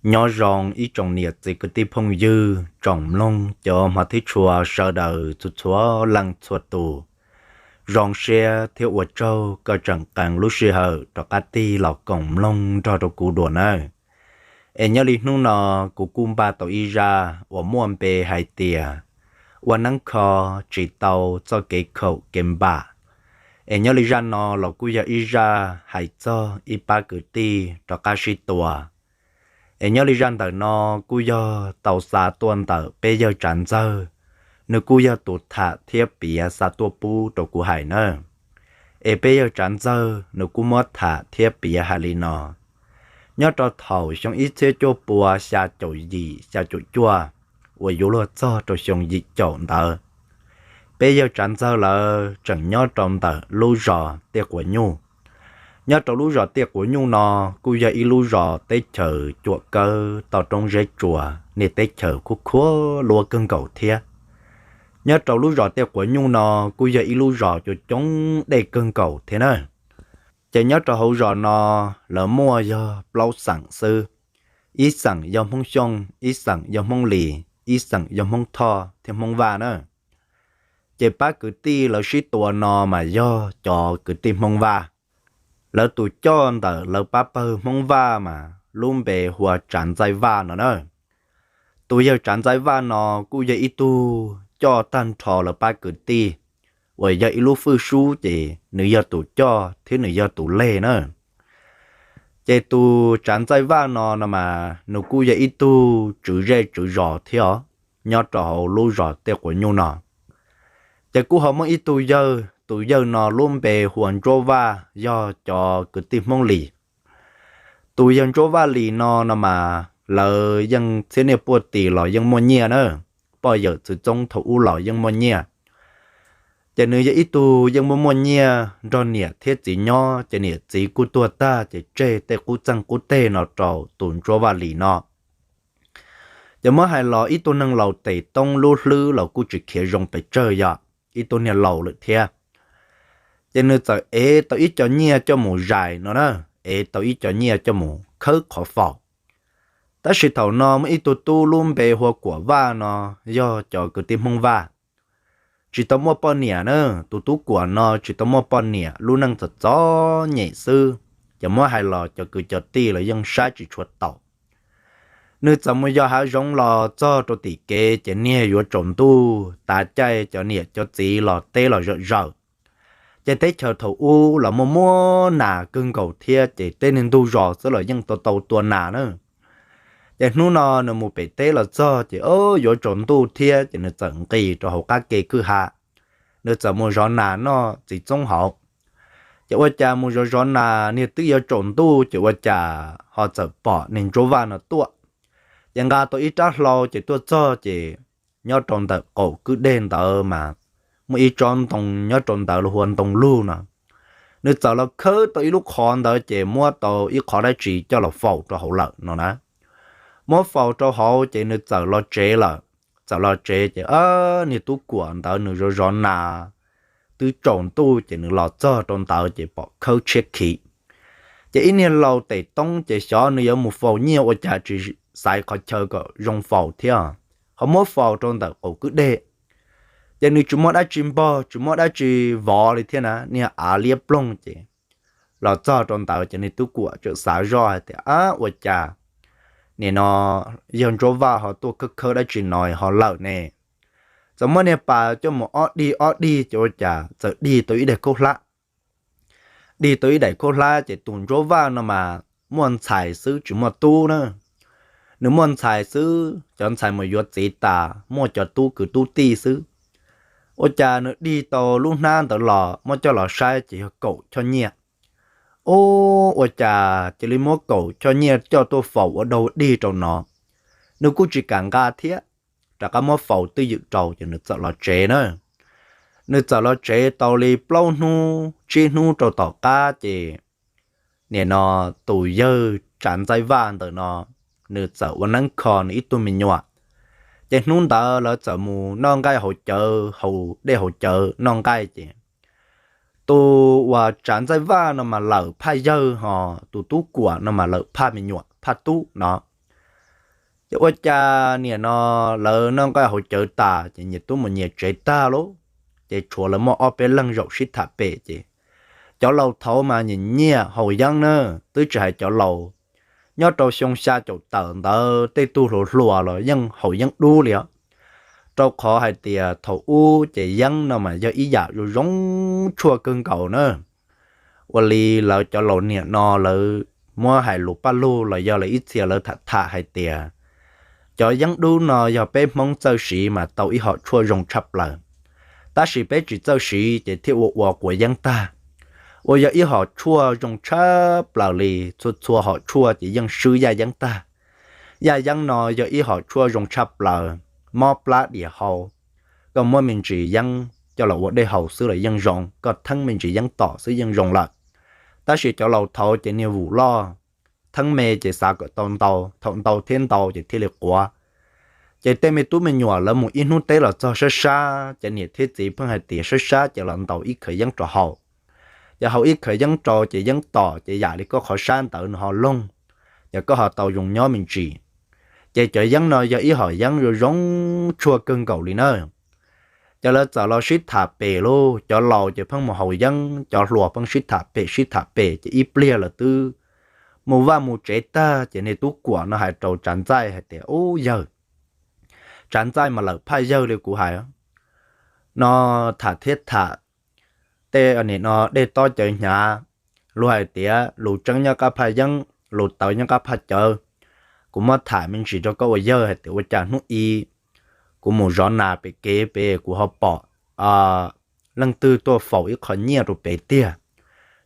Nyob zoo ib tsoom niam txiv kwv tij phooj ywg tsoom mloog cov hmov thiab tshua sawv daws txhua txhua leej txhua tus. Zoo siab thiab ua tsaug koj tseem qee lub sij hawm rov qab tig los koom mloog nrog rau kuv dua nawb. Es nyob li hnub no kuv kuj npaj tau ib zaj uas muaj npe hais tias ua neeb kho tsis tau txoj kev khaum kev npam. Es nyob li zaj no los kuj yog ib zaj hais txog ib pab kwv tij rov qab sib tua. Es nyob li zaj ntawm no kuj yog tau xa tuaj ntawm peb yawg Tsav Ntxawg, nws kuj yog tus tham thiab piav xa tuaj pub rau kuv hais na. Es peb yawg Tsav Ntxawg nws kuj muab tham thiab piav hais li no: nyob rau thaum xyoo ib txhiab cuaj pua xya caum yim xya caum cuaj uas yuav luag txog rau xyoo yim caum ntawd, peb yawg Tsav Ntxawg lawv tseem nyob rau ntawm lub zos Tiaj Quav Nyuj. Nyob rau lub zos Tiaj Quav Nyuj no kuj yog ib lub zos teb chaws cuam kawb toj roob zeb tsuas, niaj teb chaws khuab khuab luab kawg nkaus thiab. Nyob rau lub zos Tiaj Quav Nyuj no kuj yog ib lub zos cua coob dej kawg nkaus thiab na. Ces nyob rau hauv zos no lawv muaj yog plaub xeem xwb, ib xeem yog Hmoob Xyooj, ib xeem yog Hmoob Lis, ib xeem yog Hmoob Thoj thiab Hmoob Vaj na. Ces pab kwv tij lawv sib tua no mas yog cov kwv tij Hmoob Vaj. Lawv tus coj ntawm lawv pab pawg Hmoob Vaj mas lub npe hu ua Tsav Ntxaij Vaj no na. Tus yawg Tsav Ntxaij Vaj no kuj yog ib tug coj tag nrho lawv pab kwv tij, uas yog ib lub fwj sub ces nws yog tus coj thiab nws yog tus leg na. Ces tus Tsav Ntxaij Vaj no no mas nws kuj yog ib tug tswv zej tswv zos thiab os, nyob rau hauv lub zos Tiaj Quav Nyuj no. Ces kuj ho muaj ib tug yawg, tus yawg no lub npe hu ua Ntsuab Vaj, yog cov kwv tij Hmoob Lis. Tus yawg Ntsuab Vaj Lis no no mas lawv yeej txhiab niaj puag tim los yeej muaj nyiaj na, poj yawm txwv txoob thaum ub los yeej muaj nyiaj. Ces nws yog ib tug yeej muaj muaj nyiaj nrog niam thiab txiv nyob, ces niam txiv kuj tuag tag ces tseg tej qub txeeg qub teg no rau tus Ntsuab Vaj Lis no. Ces muab hais los ib tug neeg laus tes toob lub hlwb los kuj tsis khiav zoo pes tsawg, yog ib tug niag laus lawm thiab. Ces nws txawm ev tau ib co nyiaj coj mus zais no na, ev tau ib co nyiaj coj mus khawb qhov faus. Tab sis thaum no muaj ib tug tub lub npe hu ua Kuam Vaj no, yog cov kwv tij Hmoob Vaj, tsis tau muaj poj niam na. Tus tub Kuam no tsis tau muaj poj niam, lub neej txom txom nyem xwb, ces muab hais los cov kwv cov tij los yeej saib tsis tshua taus. Nws txawm mus yos hav zoov los txog rau tim kev ces niag yuav tsaus ntuj, tav caij cov niam cov txiv los teb los zawm zawm. Ces teb chaws thaum ub los muaj muaj nas kawg nkaus thiab, ces tej niag ntug zos xwb los yeej tau tau tua nas na. Ces hnub no nws mus pem teb los txog ces yuav tsaus ntuj thiab, ces nws txawm nqis rau hauv qab ke kwj ha, nws txawm mus zov nas noj txiv txoob hauv. Ces ua cas mus zov zov nas niag twb yuav tsaus ntuj ces ua cas ho txawm pom niag Ntsuab Vaj no tuaj. Ces nqa tau ib rab hlau ces tuaj txog ces nyob rau ntawm qaum kwj dej ntawd mas muaj ib tsob ntoo nyob rau ntawd los hu ua ntoo lug no. Nws txawm los khawb tau ib lub qhov ntawd ces muab tau ib qhov dab tsi coj los faus rau hauv lawm no na. Muab faus rau hauv ces nws txawm los tsev lawm. Txawm los tsev ces niag tub Kuam ntawd nws zov zov nas, twb tsaus ntuj ces nws los txog rau ntawd ces pom khawb tshiab khiv. Ces ib niag laus tes toob ces xyov nws yuav mus faus nyiaj ua cas tsis xaiv qhov chaw kom zoo faus thiab, ho muab faus rau ntawm qaum kwj dej. Ces nws tsis muaj dab tsi npog tsis muaj dab tsi vov li thiab na, niag av liab ploog ces los txog rau ntawd ces niag tub Kuam txawm xav zoj hais tias, ab, ua cas nim no yawg Ntsuab Vaj ho tuaj khawb khawb dab tsi no ho lawm ne? Txawm muab niag pas coj mus ob dig ob dig ces ua cas txawm dig tau ib daim khaub hlab. Dig tau ib daim khaub hlab ces tus Ntsuab Vaj no mas muaj ntxhais xwb tsis muaj tub na. Nws muaj ntxhais xwb, cov ntxhais mus yuav txiv tas muaj cov tub kwv tub tij xwb. Ua cas nws dig tau lub hnab ntawd los muab coj los saib ces yog kaum choj nyiaj. Ub, ua cas cia li muab kaum choj nyiaj coj tuaj faus ua dau dig rau no. Nws kuj tsis kam nqa thiab, rov qab muab faus twj ywm rau ces nws txawm los tsev na. Nws txawm los tsev tau li plaub hnub tsib hnub rau tom qab ces nim no tus yawg Tsav Ntxaij Vaj ntawm no nws txawm ua neeb kho nws ib tug me nyuam. Ces hnub ntawd lawv txawm mus noj nqaij haus cawv, haus dej haus cawv noj nqaij ces tus uas Tsav Ntxaij Vaj no mas lawm phaj yawg, ho tus tub Kuam no mas lawm phaj me nyuam phaj tub no. Ces ua cas niam no lawv noj nqaij haus cawv tas ces nyias tub mus nyias tsev tag lauj, ces tshuav lawv muaj ob peb leeg zaum sib tham pem ces cov laus thaud mas nyiam nyiam haus yeeb na, twb tsis hais cov laus, nyob rau xyoo xya caum tawm ntawd tej tug hluas hluas los yeej haus yeeb dub li os. Rau qhov hais tias thaum ub ces yeeb no mas yog ib yam zoo zoo tshuaj kawg nkaus na. Ua li lawv cov laus niam no lawv muab hais lus paj lug los yog lawv ib txhia lawv tham tham hais tias cov yeeb dub no yog peb Hmoob txawj siv mas tau ib hom tshuaj zoo tshaj plaws, tab sis peb tsis txawj siv ces thiaj ua ua quav yeeb tag. Uas yog ib hom tshuaj zoo tshaj plaws li, txhua txhua hom tshuaj ces yeej swb yaj yeeb tag. Yaj yeeb no yog ib hom tshuaj zoo tshaj plaws, mob plab diam hau. Koj muab me ntsis yeeb coj los ua dej haus xwb los yeej zoo, koj theeb me ntsis yeeb tom xwb yeej zoo lawm. Tab sis cov laus thaud ces niag vum loj, theeb me ces xav kom tau ntau, thaum ntau thiab ntau ces thiaj li quav. Ces tej me tub me nyuam lawv mus ib hnub teb los txog sab sab, ces niam thiab txiv pheej hais tias sab sab ces los ntaus ib khawv yeeb rau haus. Ces haus ib khawv yeeb rau ces yeeb tom ces yam li koj qhov sab ntawd nws ho loog, ces koj ho tau zoo nyob me ntsis. Ces cov yeeb no yog ib hom yeeb zoo zoo tshuaj kawg nkaus li na. Ces lawv txawm los sib tham pem lauj, cov laus ces pheej mus haus yeeb, cov hluas pheej sib tham pem sib tham pem ces ib pliag lawv twb mus vaj mus tsev tag ces niag Tub Kuam no hais rau Tsav Ntxaij hais tias, Ub yawg, Tsav Ntxaij mas lawm phaj yawg li kuv hais no, tham thiab tham tej nim no dej tob cawv hnyav, luag hais tias lus tseeb nyob qab phaj yeeb, lus tawv nyob qab phaj cawv. Kuv muab tham me ntsis rau koj ua yawg hais tias ua cas hnub i kuv mus zov nas pem kev pem kuv ho pom leej twg tuaj faus ib qho nyiaj rau pem tiag.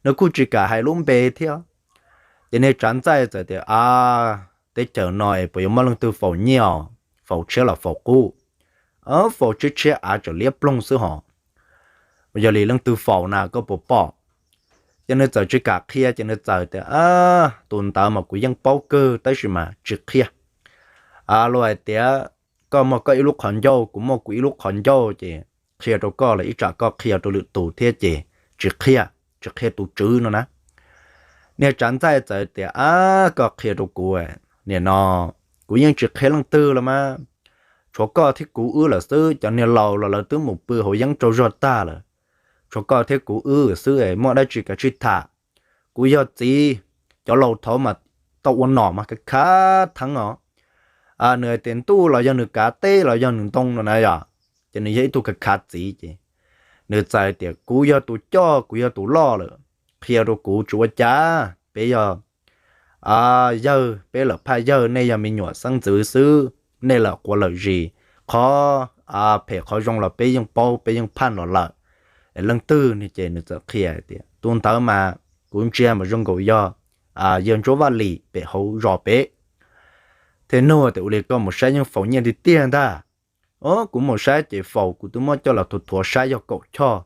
Nws kuj tsis kam hais lub npe thiab. Ces niag Tsav Ntxaij txawm tias, A, teb chaws no es puas yuav muaj leej twg faus nyiaj os? Faus tshiab los faus qub? Faus tshiab tshiab av tseem liab ploog xwb hos. Yog li leej twg faus na koj puas pom? Ces nws txawm tsis kam qhia, ces nws txawm tias, Tus ntawd mas kuv yeej paub kawg tab sis mas tsis qhia. Luag hais tias koj muaj koj ib lub qhov ncauj, kuv muaj kuv ib lub qhov ncauj, ces qhia rau koj los ib tsam koj qhia rau lwm tus thiab ces tsis qhia, tsis qhia tus tswv no na. Niag Tsav Ntxaij txawm tias, A, koj qhia rau kuv, nim no kuv yeej tsis qhia leej twg los mas, tshuav koj thiab kuv wb lawm xwb. Cov niag laus los lawv twb mus pw haus yeeb tsaug zog tag lawm, tshuav koj thiab kuv wb xwb, muaj dab tsi kav tsij tham. Kuv yog txiv, cov laus thaud mas tau ua nom mas kav khav theeb os. Nws hais tias ntuj los yog nws kav, teb los yog nws ntoo no na yom, ces nws yog ib tug kav khav txiv ces nws txawm tias, Kuv yog tus coj, kuv yog tus loj lawm, qhia rau kuv tsis ua cas, peb yog yawg, peb lawm phaj yawg, nej yog me nyuam xeeb ntxwv xwb, nej lawm quav lawm zis, qhov phem qhov zoo los peb yeej paub, peb yeej phaj los lawm. Leej twg ne? Ces nws txawm qhia tias, Tus ntawd mas kuv ntsia mas zoo nkaus yog yawg Ntsuab Vaj Lim pem hauv zos pem. Thiaj nug tias, Ua li koj mus saib yeej faus nyiaj tiag tiag ntag? Kuv mus saib ces faus, kuv twb muab coj los thuav thuav saib yog kaum choj,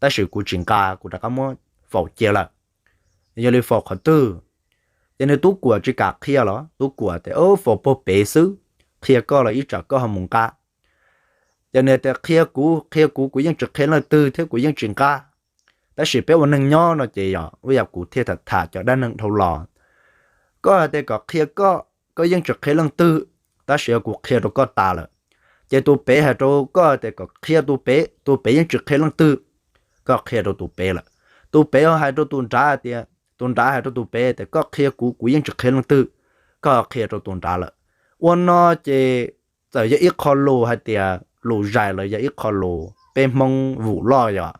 tab sis kuv tsis nqa, kuv rov qab muab faus cia lawm. Yog li faus qhov twg? Ces nws Tub Kuam tsis kam qhia los, Tub Kuam tias, Faus puag pem xwb, qhia koj los ib tsam koj ho mus nqa. Ces nws tias, Qhia kuv, qhia kuv, kuv yeej tsis qhia leej twg thiab kuv yeej tsis nqa. Tab sis peb ua neeg nyob no ces yog ua yam kuv thiaj tham tham cov dab neeg dhau los. Koj hais tias kom qhia koj, koj yeej tsis qhia leej twg, tab sis yog kuv qhia rau koj tas lawm, ces tus pem hais rau koj tias kom qhia tus pem, tus pem yeej tsis qhia leej twg, koj qhia rau tus pem lawm. Tus pem ho hais rau tus nrad tias, tus nrad hais rau tus pem tias koj qhia kuv, kuv yeej tsis qhia leej twg, koj qhia rau tus nrad lawm. Ua no ces txawm yog ib qho lus hais tias lus zais los yog ib qho lus peb Hmoob vum loj yom.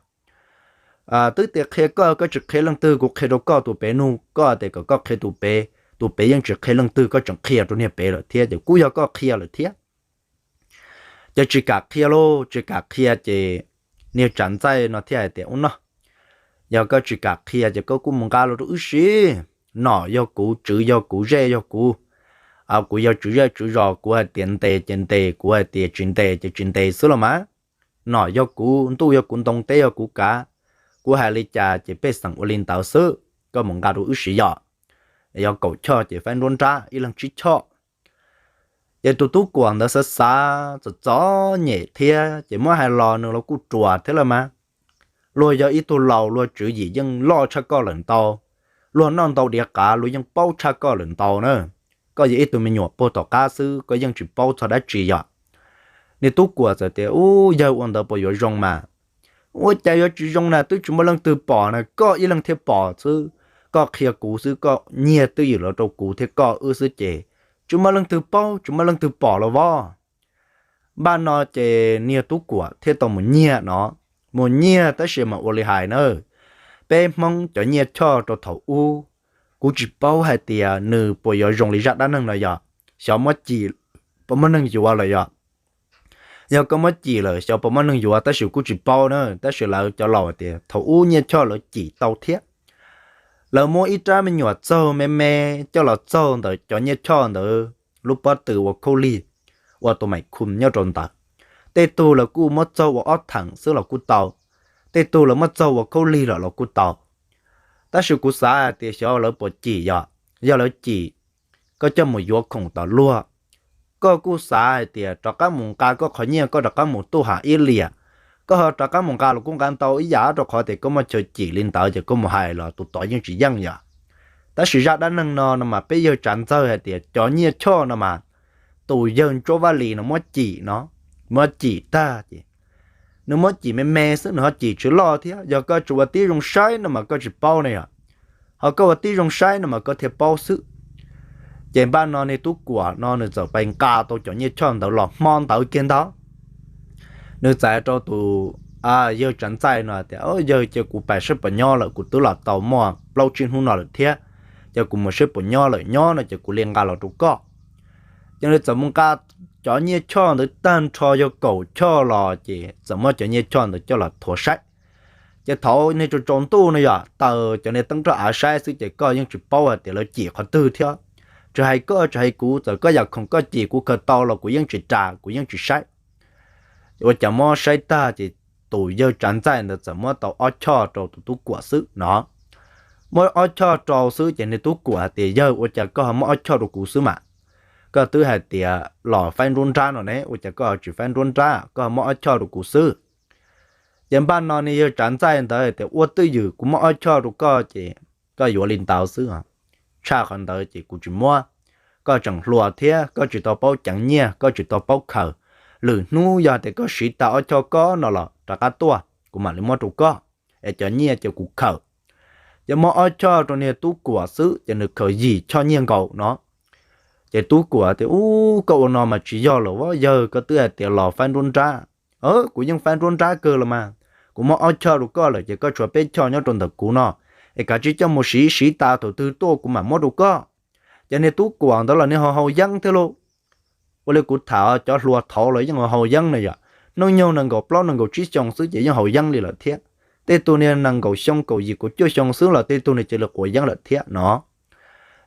Twb tias qhia koj, koj tsis qhia leej twg, kuv qhia rau koj, tus pem nug koj tias kom koj qhia tus pem, tus pem yeej tsis qhia leej twg, koj tseem qhia rau niag pem lawm thiab, ces kuj yog koj qhia lawm thiab. Ces tsis kam qhia lauj, tsis kam qhia ces niag Tsav Ntxaij no thiaj hais tias, Ub no, yog koj tsis kam qhia ces koj kuj mus nqa los rau wb siv. Nom yog kuv, tswv yog kuv, zej yog kuv. Kuv yog tswv zej tswv zos, kuv hais tias ntes ces ntes, kuv hais tias tsis ntes ces tsis ntes xwb los mas. Nom yog kuv, ntuj yog kuv ntoo, teb yog kuv kav. Kuv hais li cas ces pej xeem ua li ntawd xwb. Koj mus nqa rau wb siv yom. Yog kaum choj ces faib nruab nrab, ib leeg tsib choj. Ces tus Tub Kuam ntawd xav xav txom txom nyem thiab ces muab hais los nws los kuj ruam thiab lawm mas. Luag yog ib tug laus, luag tswv yim yeej loj tshaj koj lawm ntau. Luag noj ntau diav qav luag yeej paub tshaj koj lawm ntau na. koj yog ib tug me nyuam puag tom qab xwb, koj yeej tsis paub txog dab tsi yom. Niag Tub Kuam txawm tias, Ub, yawg, ua ntawd puas yuav zoo mas? Ua cas yuav tsis zoo na, twb tsis muaj leej twg pom na, koj ib leeg thiaj pom xwb. Koj qhia kuv xwb, koj nyiag twj ywm los rau kuv thiab koj wb xwb ces tsis muaj leej twg paub, tsis muaj leej twg pom los vov. Npaj no ces niag Tub Kuam thiaj tau mus nyiag no, mus nyiag tab sis mas ua li hais na, peb Hmoob cov nyiaj choj rau thaum ub, kuv tsis paub hais tias nws puas yuav zoo li zaj dab neeg no yog, xyov muab cim puas muaj neeg yuav lawm yog. Yog koj muab cim lawm xyov puas muaj neeg yuav, tab sis kuv tsis paub na, tab sis lawv cov laus tias thaum ub nyiaj choj lawv cim tau thiab. Lawv muab ib rab me nyuam txaug me me coj los txaug ntawm cov nyiaj choj ntawd lub pob tw ua khaub lig, ua tus maim khu nyob rau ntawd. Tej tug lawv kuj muab txaug ua ob theem xwb los kuj tau, tej tug lawv muab txaug ua khaub lig lawm los kuj tau. Tab sis kuv xav hais tias xyov lawv puas cim yog, yog lawv cim, koj coj mus yuav khoom tom luag. Koj kuj xav hais tias rov qab mus nqa koj qhov nyiaj, koj rov qab mus tuaj ham ib liam, koj ho rov qab mus nqa los kuj nqa ntau ib yam, rau qhov tias koj muaj chaw cim li ntawd ces koj mus hais los tus tod yeej tsis yeej yom. Tab sis zaj dab neeg no no mas peb yawg tsav ntxawg hais tias cov nyiaj choj no mas tus yawg Ntsuab Vaj Lis no muab cim no, muab cim tag ces nws muab cim me me xwb, nws ho cim tsis loj thiab. Yog koj tsis ua tib zoo saib no mas koj tsis paub ne yom, ho koj ua tib zoo saib no mas koj thiaj paub xwb. Ces npaj no niag Tub Kuam no nws txawm pais nqa tau cov nyiaj choj ntawd los hmo ntawd kiag ntag, nws txais rau tus yawg tsav ntxaij no tias, Yawg, ces kuv pais saib puas nyob lawm, kuv twb los tau muaj plaub tsib hnub no lawm thiab, ces kuv mus saib puas nyob lawm, nyob no ces kuv li nqa los rau koj. Ces nws txawm mus nqa cov nyiaj choj ntawd tag nrho yog kaum choj los ces txawm muab cov nyiaj choj ntawd coj los thuav saib. Ces thaum niag tsaus tsaus ntuj no yog taws cov niag teeb roj av saib xwb ces koj yeej tsis paub hais tias lawv cim qhov twg thiab. Tsis hais koj tsis hais kuv, txawm koj yam khoom koj cim kuv khaws tau los kuv yeej tsis ras, kuv yeej tsis saib. Ua cas muab saib tag ces tus yawg tsav ntxaij ntawd txawm muab tau ob choj rau tus Tub Kuam xwb no. Muab ob choj rau xwb ces niag Tub Kuam hais tias, Yawg, ua cas koj ho muab ob choj rau kuv xwb mas? Koj twb hais tias los faib nruab nrab no ne, ua cas koj ho tsis faib nruab nrab, koj ho muab ob choj rau kuv xwb? Ces npaj no niag yawg tsav ntxaij ntawd tias, Ua twj ywm, kuv muab ob choj rau koj ces koj yuav li ntawd xwb, tshaj qhov ntawd ces kuv tsis muab. Koj tseem hluas thiab koj tsis tau paub ceev nyiaj, koj tsis tau paub khaws. Lwm hnub yog tias koj siv tas ob choj koj no los rov qab tuaj, kuv mam li muab rau koj, es cov nyiaj ces kuv khaws. Ces muab ob choj rau niag Tub Kuam xwb ces nws khaws yim choj nyiaj nkaus no. Ces Tub Kuam tias, Ub, koj ua no mas tsis yog lawm, Yawg, koj twb hais tias los faib nruab nrab. Kuv yeej faib nruab nrab kawg los mas. Kuv muab ob choj rau koj lawm ces koj tshuav peb choj nyob rau ntawm kuv no, es kav tsij coj mus siv, siv tas thaum twg tuaj kuv mam muab rau koj. Ces niag Tub Kuam ntawd los niag haus haus yeeb thiab lauj. Ua li kuv tham cov hluas thaud los yeej haus yeeb na yom, hnub nyoog nees nkaum plaub nees nkaum tsib xyoo xwb ces yeej haus yeeb li lawm thiab. Tej tug niag nees nkaum xyoo kaum yim kaum cuaj xyoo xwb los tej tug niag cia li quav yeeb lawm thiab no.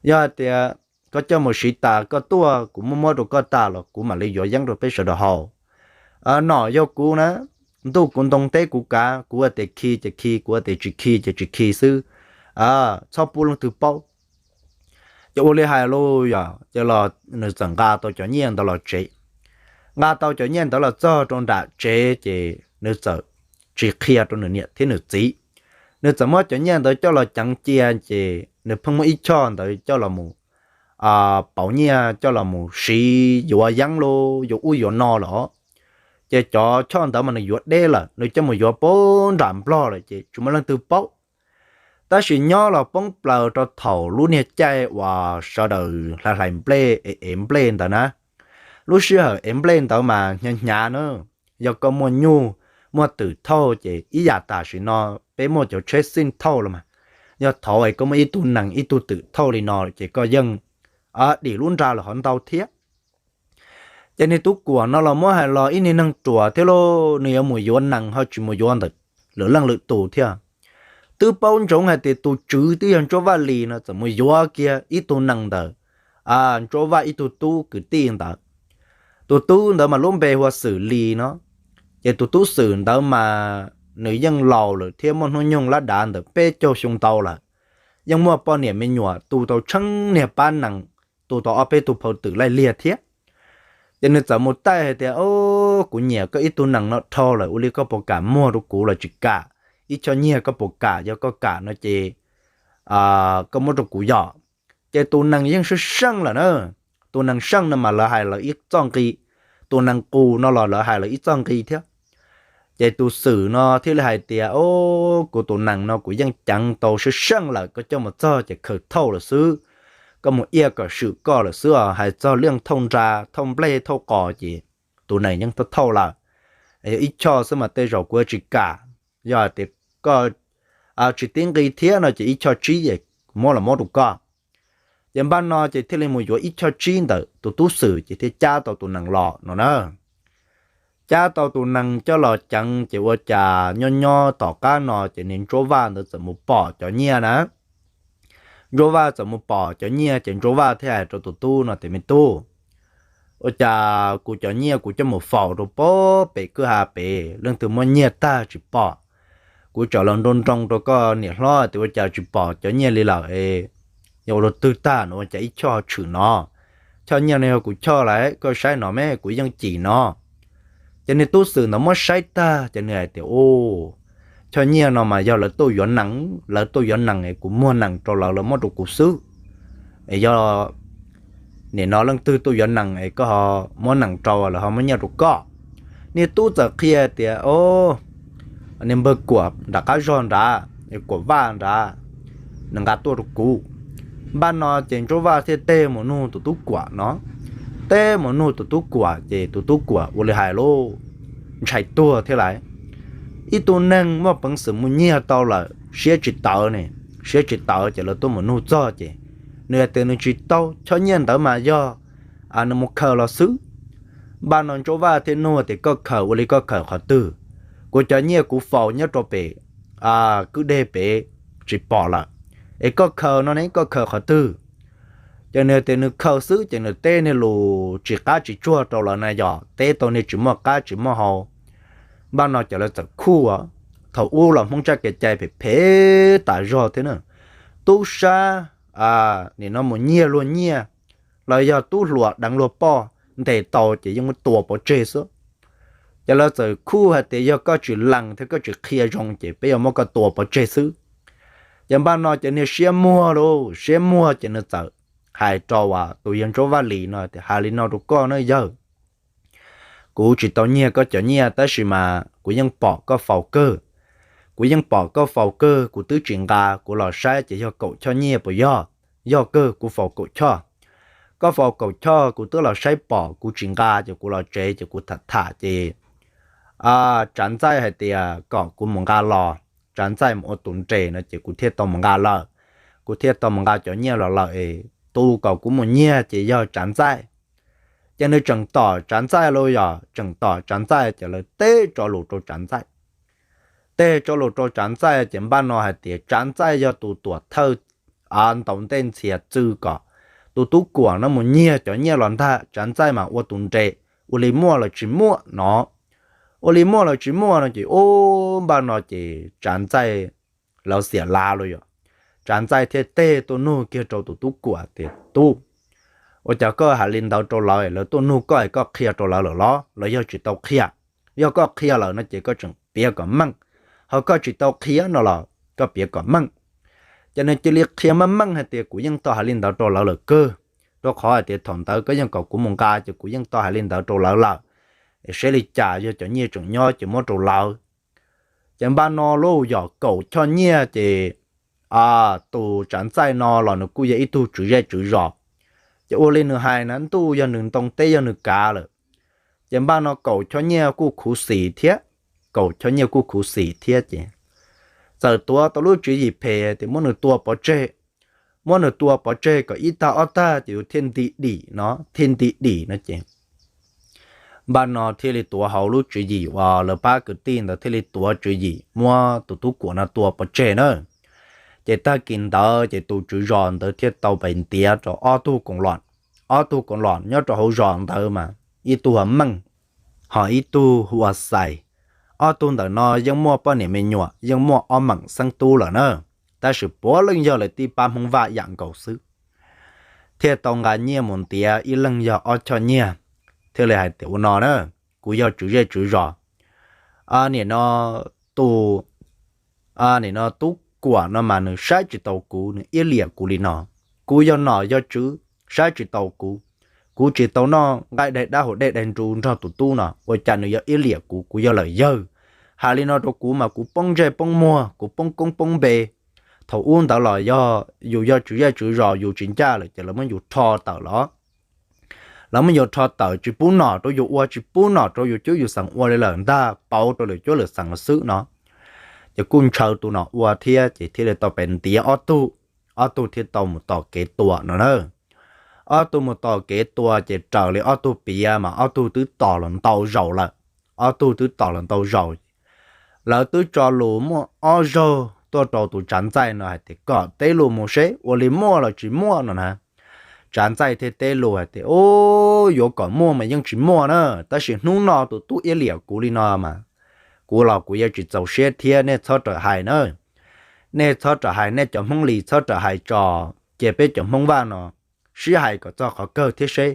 Yog hais tias koj coj mus siv tas koj tuaj kuv muab muab rau koj tas los kuv mam li yuav yeeb rau peb sawv daws haus. Nom yog kuv na, ntuj kuv ntoo teb kuv kav, kuv ua tes khi ces khi, kuv ua tes tsis khi ces tsis khi xwb, txhob pub leej twg paub. Ces ua li hais lauj yom, ces los nws txawm nqa tau cov nyiaj ntawd los tsev. Nqa tau cov nyiaj ntawd los txog rau nram tsev ces nws txawm tsis qhia rau nws niam thiab nws txiv. Nws txawm muab cov nyiaj ntawd coj los ceev cia ces nws pheej muab ib choj ntawd coj los mus pauv nyiaj coj los mus siv yuav yeeb los yuav ub yuav no lawm. Ces cov choj ntawd mas nws yuav deb lawm, nws coj mus yuav puag nram Nplog lawm ces tsis muaj leej twg paub. Tab sis nyob los poob plaws rau thaum lub niag caij uas sawv daws hlais hlais nplej es ev nplej ntawd na, lub sij hawm ev nplej ntawd mas hnyav hnyav na, yog koj muaj nyuj, muaj twm thauj ces ib yam tam sim no peb muaj cov tsheb xij thauj los mas, yog thaum es koj muaj ib tug nees ib tug twm thauj li no ces koj yeej dim lub nra lawm hov ntau thiab. Ces niag Tub Kuam no los muab hais los ib niag neeg ruam thiab lauj, nws yuav mus yuav nees ho tsis mus yuav ntawm lwm leej lwm tus thiab. Twb paub ntsoov hais tias tus tswv twb yog Ntsuab Vaj Lis no txawm mus yuav kiag ib tug nees ntawm Ntsuab Vaj ib tug tub kwv tij ntawd. Tus tub ntawd mas lub npe hu ua Xwm Lis no. Ces tus tub Xwm ntawd mas nws yeej laus lawm thiab muaj hnub nyoog lab dav ntawm peb caug xyoo ntau lawm, yeej muaj poj niam me nyuam tu tau tsheeb niag pab nees, tu tau ob peb tug phau twm laij liag thiab. Ces nws txawm mus taij hais tias, Kuv nyiam koj ib tug nees no dhau lawm, ua li koj puas kam muag rau kuv los tsis kam? Ib choj nyiaj koj puas kam? Yog koj kam no ces koj muab rau kuv yom. Ces tus nees yeej seej seej lawm na, Tus nees seej no mas lawv hais lawv ib txoj nqi, tus nees qus no los lawv hais lawv ib txoj nqi thiab. Ces tus xwm no thiaj li hais tias, O, kuv tus nees no kuv yeej ceev tau seej seej lawm, koj coj mus txog ces khaws thauj lawm xwb, koj mus iaj kom swm koj lawm xwb os. Hais txog liaj thauj nra, thauj nplej thauj qos ces tus nees yeej thauj thauj lawm. Yog ib choj xwb mas tej zaum kuv tsis kam. Yog hais tias koj tsis tib nqi thiab no ces ib choj tsib es muab los muab rau koj. Ces npaj no ces thiaj li mus yuav ib choj tsib ntawm tus tub xwm ces thiaj cab tau tus nees los no na. Cab tau tus nees coj los ceev ces ua cas nyob nyob tom qab no ces niag Ntsuab Vaj ntawd txawm mus pom cov nyiaj na. Ntsuab Vaj txawm mus pom cov nyiaj ces Ntsuab Vaj thiaj hais rau tus tub no tias, Me tub, ua cas kuv cov nyiaj kuv coj mus faus rau pem kwj ha pem, leej twg muab nyiaj tag tsis pom. Kuv tseem los nroo nroo rau koj niam hlob tias ua cas tsis pom cov nyiaj li lawm es yog ua luag twg tag no ua cas ib choj tshwm no. Choj nyiaj no yog kuv choj lawm, koj saib no me, kuv yeej cim no. Ces niag tub xwm ntawd muab saib tag ces nws hais tias, U, choj nyiaj no mas yog lawv tuaj yuav nees, lawv tuaj yuav nees es kuv muag nees rau lawv, lawv muab rau kuv xwb. Es yog nim no leej twg tuaj yuav nees es koj ho muab nees rau lawv ho muab nyiaj rau koj. Niag tub txawm qhia tias, O, niag npawg Kuam nram qab zog nrad, Kuam Vaj nrad, nws nqa tuaj rau kuv. Npaj no ces Ntsuab Vaj thiaj teb mus nug tus tub Kuam no. Teb mus nug tus tub Kuam ces tus tub Kuam ua li hais lub ntshai tuag thiab lawm. Ib tug neeg muaj peev xwm mus nyiag tau lawm siab tsis tawv ne, siab tsis tawv ces lawv tuaj mus nug txog ces nws hais tias nws tsis tau, choj nyiaj ntawd mas yog nws mus khaws los xwb. Npaj no Ntsuab Vaj thiaj nug tias, Koj khaws ua li koj khaws qhov twg? Kuv cov nyiaj kuv faus nyob rau pem kwj deg pem tsis pom lawm, es koj khaws no ne koj khaws qhov twg? Ces nws tias nws khaws xwb ces nws teb niag lus tsis qab tsis tsuag rau lawv na, yog teb tau niag tsis muaj qab tsis muaj hau. Npaj no ces lawv txawm khuj. Thaum ub los Hmoob tsaj kev cai phem phem tas zog thiab na. Tub sab nim no mus nyiag luag nyiaj los yog tub hluas deev luag poj ntes tau ces yeej muab tua pov tseg xwb. Ces lawv txawm khuj hais tias yog koj tsis lees thiab koj tsis qhia zoo ces peb yuav muab koj tua pov tseg xwb. Ces npaj no ces niag siab muag lauj, siab muag ces nws txawm hais rau tus yawg Ntsuab Vaj Lis no tias, Hais li no rau koj na yawg, kuv tsis tau nyiag koj cov nyiaj tab sis mas kuv yeej pom koj faus kawg. Kuv yeej pom koj faus kawg, kuv twb tsis nqa, kuv los saib ces yog kaum choj nyiaj puas yog? Yog kawg, kuv faus kaum choj. Koj faus kaum choj kuv twb los saib pom, kuv tsis nqa ces kuv los tsev ces kuv tham tham ces Tsav Ntxaij hais tias kom kuv mus nqa los, Tsav Ntxaij mus ua tus nres no ces kuv thiaj tau mus nqa lawm. Kuv thiaj tau mus nqa cov nyiaj los lawm es tus kom kuv mus nyiag ces yog Tsav Ntxaij. Ces nws tseem tom Tsav Ntxaij lauj, yog tseem tom Tsav Ntxaij ces lawv teb tso lus rau Tsav Ntxaij. Teb tso lus rau Tsav Ntxaij ces npaj no hais tias Tsav Ntxaij yog tus tuam thawj ntaus ntej ntxhias txwv kom tus Tub Kuam no mus nyiag cov nyiaj los ntag, Tsav Ntxaij mas ua tus nres, ua li muaj los tsis muaj no. Ua li muaj los tsis muaj no ces ub, npaj no ces Tsav Ntxaij lawv xiam lav lauj, yog Tsav Ntxaij thiaj teb tuaj nug kiag rau tus Tub Kuam tias, Tub, ua cas koj hais li ntawd rau lawv, lawv tuaj nug koj es koj qhia rau lawv lawm los los yog tsis tau qhia? Yog koj qhia lawm no ces koj tseem piav kom meej, ho koj tsis tau qhia no los koj piav kom meej. Ces nws cia li qhia meej meej hais tias, Kuv yeej tau hais li ntawd rau lawv lawm kawg, rau qhov hais tias thaum ntawd koj yeej kom kuv mus nqa ces kuv yeej tau hais li ntawd rau lawv lawm. Es saib li cas yog cov nyiaj tseem nyob ces muab rau lawv. Ces npaj no lauj, yog kaum choj nyiaj ces tus Tsav Ntxaij no los nws kuj yog ib tug tswv zej tswv zos, ces ua li nws hais na, ntuj yog nws ntoo teb yog nws kav lawm. Ces npaj no kaum choj nyiaj kuj khuv xim thiab, kaum choj nyiaj kuj khuv xim thiab ces txawm tuav tau lub tswv yim phem tias muab nws tua pov tseg, muab nws tua pov tseg kom ib tag ob tag ces yus thiaj nti dim no, thiaj nti dim no ces npaj no thiaj li tuav hauv lub tswv yim uas lawv pab kwv tij ntawd thiaj li tuav tswv yim muab tus Tub Kuam no tua pov tseg na. Ces tag kis ntawd ces tus tswv zos ntawd thiaj tau pes ntiav rau ob tug koom los, ob tug koom los nyob rau hauv zos ntawd mas ib tug hu ua Meej, ho ib tug hu ua Xais. Ob tug ntawm no yeej muaj poj niam me nyuam, yeej muaj ob meem xeeb tub lawm na, tab sis puav leej yog lawv tib pab Hmoob Vaj yam nkaus xwb. Thiaj tau nqa nyiaj mus ntiav ib leeg yog ob choj nyiaj, thiaj li hais tias ua no na, kuv yog tswv zej tswv zos, nim no tus, nim no Tub Kuam no mas nws saib tsis taus kuv, nws iab liam kuv li no. Kuv yog nom yog tswv, saib tsis taus kuv, Kuv tsis tau noj nqaij daig dab hauv dej daig nru nrog tus tub no, ua cas nws yog iab liam kuv, kuv yog lawm yawg. Hais li no rau kuv mas kuv poob ntsej poob muag, kuv poob koob poob npe. Thaum ub ntawd los yog yus yog tswv zej tswv zos, yus tsis ncaj lawm ces lawv muab yus rho tawm los. Lawv muab yus rho tawm, tsis pub nom rau yus ua, tsis pub nom rau yus cub yus xeem ua li lawm ntag, pauv rau lwm cuab lwm xeem los xwb no. Ces kuj ntshaw tus nom ua thiab, ces thiaj li tau pes ntiav ob tug, ob tug thiaj tau mus tom kev tua no na. Ob tug mus tom kev tua ces raws li ob tug piav mas ob tug twb tos los ntau zaus lawm. Ob tug twb tos los ntau zaus, lawv twb tso lus muaj ob zaug tuaj rau tus Tsav Ntxaij no hais tias kom teb lus mus seb ua li muaj los tsis muaj no na. Tsav Ntxaij thiaj teb lus hais tias, Ub, yuav kom muaj mas yeej tsis muaj na, tab sis hnub no tus tub iab liam kuv li no mas kuv los kuv yuav tsis txaus siab thiab, nej txhob rawm hais na. Nej txhob rawm hais, nej cov Hmoob Lis txhob rawm hais tso, cia peb cov Hmoob Vaj no sib hais kom txog qhov kawg thiab seb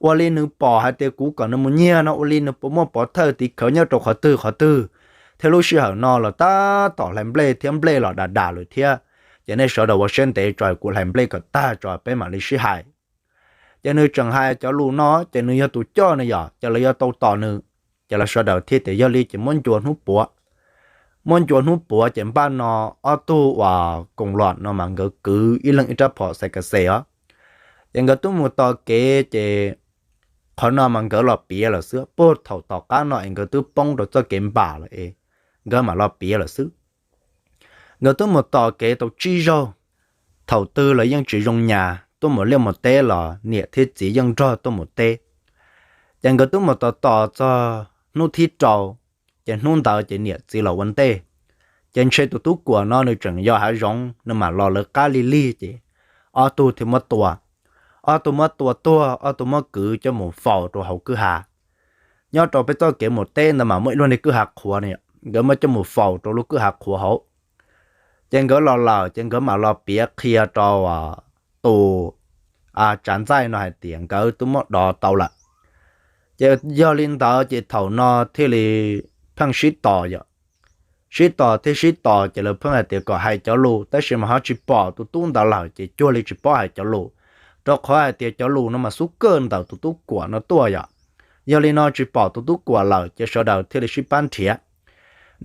ua li nws pom hais tias kuv kom nws mus nyiag no ua li nws puas muaj pov thawj tiv khawv nyob rau qhov twg qhov twg, thiab lub sij hawm no los tab tom hlais nplej thiab nplej los dam dam lawm thiab. Ces nej sawv daws ua siab ntev tso, kuv hlais nplej kom tag tso peb mam li sib hais. Ces nws tseem hais cov lus no ces nws yog tus coj no yom, ces lawv yuav tau tom nws. Ces lawv sawv daws thiaj tias yog li ces muab ncua hnub puav. Muab ncua hnub puav ces npaj no ob tug uas koom los no mas nkawd kwv ib leeg ib rab phom xais kas xes os. Ces nkawd twb mus tos kev ces qhov no mas nkawd los piav lawm xwb, puag thaum tom qab no es nkawd twb poob rau txoj kev npam lawm es nkawd mam los piav lawm xwb. Nkawd twb mus tos kev tau tsib zaug, thaum twg los yeej tsis zoo nyas, tuaj mus liaj mus teb los niam thiab txiv yeej nrog tuaj mus teb. Ces nkawd twb mus tos tos txog hnub thib rau, ces hnub ntawd ces niam txiv los ua ntej. Ces ntshe tus tub Kuam no nws tseem yos hav zoov, nws mam los lawv qab lig lig ces ob tug thiaj muab tua. Ob tug muab tua tuag, ob tug muab kwv coj mus faus rau hauv kwj ha. Nyob rau peb txoj kev mus teb ntawd mas muaj ib lub niag kwj ha qhuav no, nkawd muab coj mus faus rau lub kwj ha qhuav hauv. Ces nkawd los lawm ces nkawd mam los piav qhia rau tus Tsav Ntxaij no hais tias nkawd twb muab dov tau lawm. Ces yog li ntawd ces thaum no thiaj li pheej sib tos yom. Sib tos thiab sib tos ces lawv pheej hais tias kom hais cov lus, tab sis mas ho tsis pom tus tub ntawd lawm ces cuag li tsis paub hais cov lus, rau qhov hais tias cov lus no mas xub kawg ntawm tus tub Kuam no tuaj yom. Yog li no tsis pom tus tub Kuam lawm ces sawv daws thiaj li sib pab nrhiav.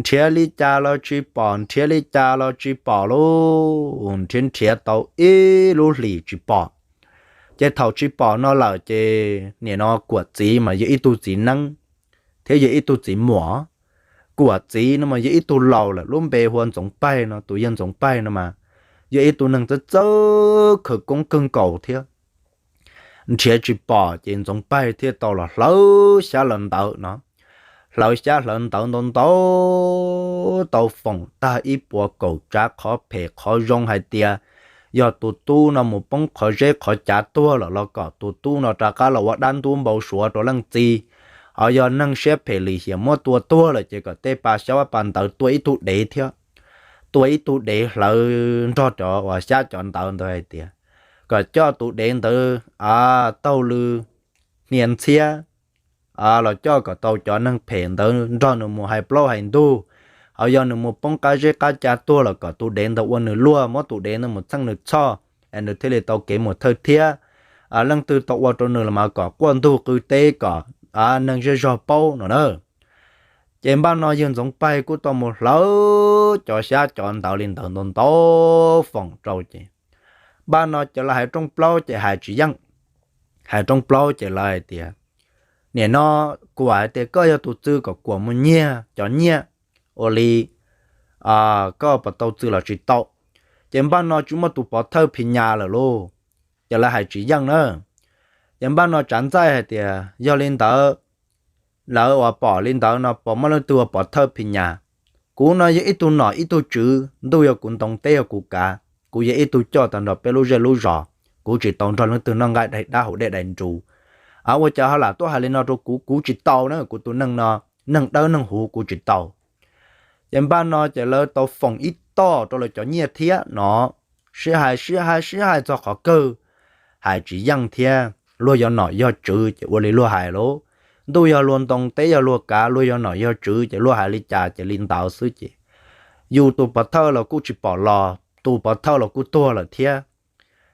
Nrhiav li cas los tsis pom, nrhiav li cas los tsis pom lauj, nrhiav nrhiav tau ib lub hlis tsis pom. Ces thaum tsis pom no lawm ces nim no Kuam txiv mas yog ib tug txiv neeb thiab yog ib tug txiv muam. Kuam txiv no mas yog ib tug laus lawm, lub npe hu ua Ntxoov Paig no, tus yawg Ntxoov Paig no mas yog ib tug neeg txawj txawj khawv koob kawg nkaus thiab. Nrhiav tsis pom ces Ntxoov Paig thiaj tau los hlawv xyab hlawv ntawv no, hlawv xyab hlawv ntawv ntau ntau, tau foom tag ib puas kaum tsav qhov phem qhov zoo hais tias yog tus tub no mus poob qhov zeb qhov cav tuag lawm los kom tus tub no rov qab los ua dab ntub npau suav rau leej txiv. Ho yog neeg siab phem lim hiam muab tua tuag lawm ces kom tej pa xyab pa ntawv tua ib tug dev thiab, tua ib tug dev hlawv nrog cov uas xyab cov ntawv ntawd hais tias kom coj tus dev ntawd taug lw hnia ntxhiab los coj kom tau cov neeg phem ntawd nrog nws mus hais plaub hais ntug. Ho yog nws mus poob qab zeb qab cav tuag los kom tus dev ntawd ua nws luag, muab tus dev ntawd mus txheej nws txhoj, es nws thiaj li tau kev mus thawj thiab. Leej twg tau ua rau nws los mas kom quaj ntug qw teb kom neeg zej zog paub no na. Ces npaj no yawg Ntxoov Paig kuj tau mus hlawv cov xyab cov ntawv li ntawd ntau ntau foom rau ces npaj no cov lawv hais rooj plaub ces hais tsis yeej. Hais rooj plaub ces lawv hais tias, nim no Kuam hais tias koj yog tus txwv kom Kuam mus nyiag cov nyiaj, ua li koj puas tau txwv los tsis tau? Ces npaj no tsis muaj tus pov thawj phi nyas lawm lauj, ces lawv hais tsis yeej na. Ces npaj no Tsav Ntxaij hais tias yog li ntawd, lawv uas pom li ntawd no puas muaj leej twg ua pov thawj phi nyas? Kuv no yog ib tug nom ib tug tswv, ntuj yog kuv ntoo teb yog kuv kav, kuv yog ib tug coj tag nrho peb lub zej lub zos, kuv tsis tau nrog leej twg noj nqaij daig dab hauv dej daig nru. Ua cas ho lam tuaj hais li no rau kuv? Kuv tsis tau na, kuv tus neeg no neeg dawb neeg huv, kuv tsis tau. Ces npaj no ces lawv tau foom ib toj rau lawv cov nyiaj thiab no, sib hais sib hais sib hais txog qhov kawg, hais tsis yeej thiab. Luag yog nom yog tswv ces ua li luag hais lauj, ntuj yog luag ntoo teb yog luag kav, luag yog nom yog tswv ces luag hais li cas ces li ntawd xwb ces yus tus pov thawj los kuj tsis pom los, tus pov thawj los kuj tuag lawm thiab.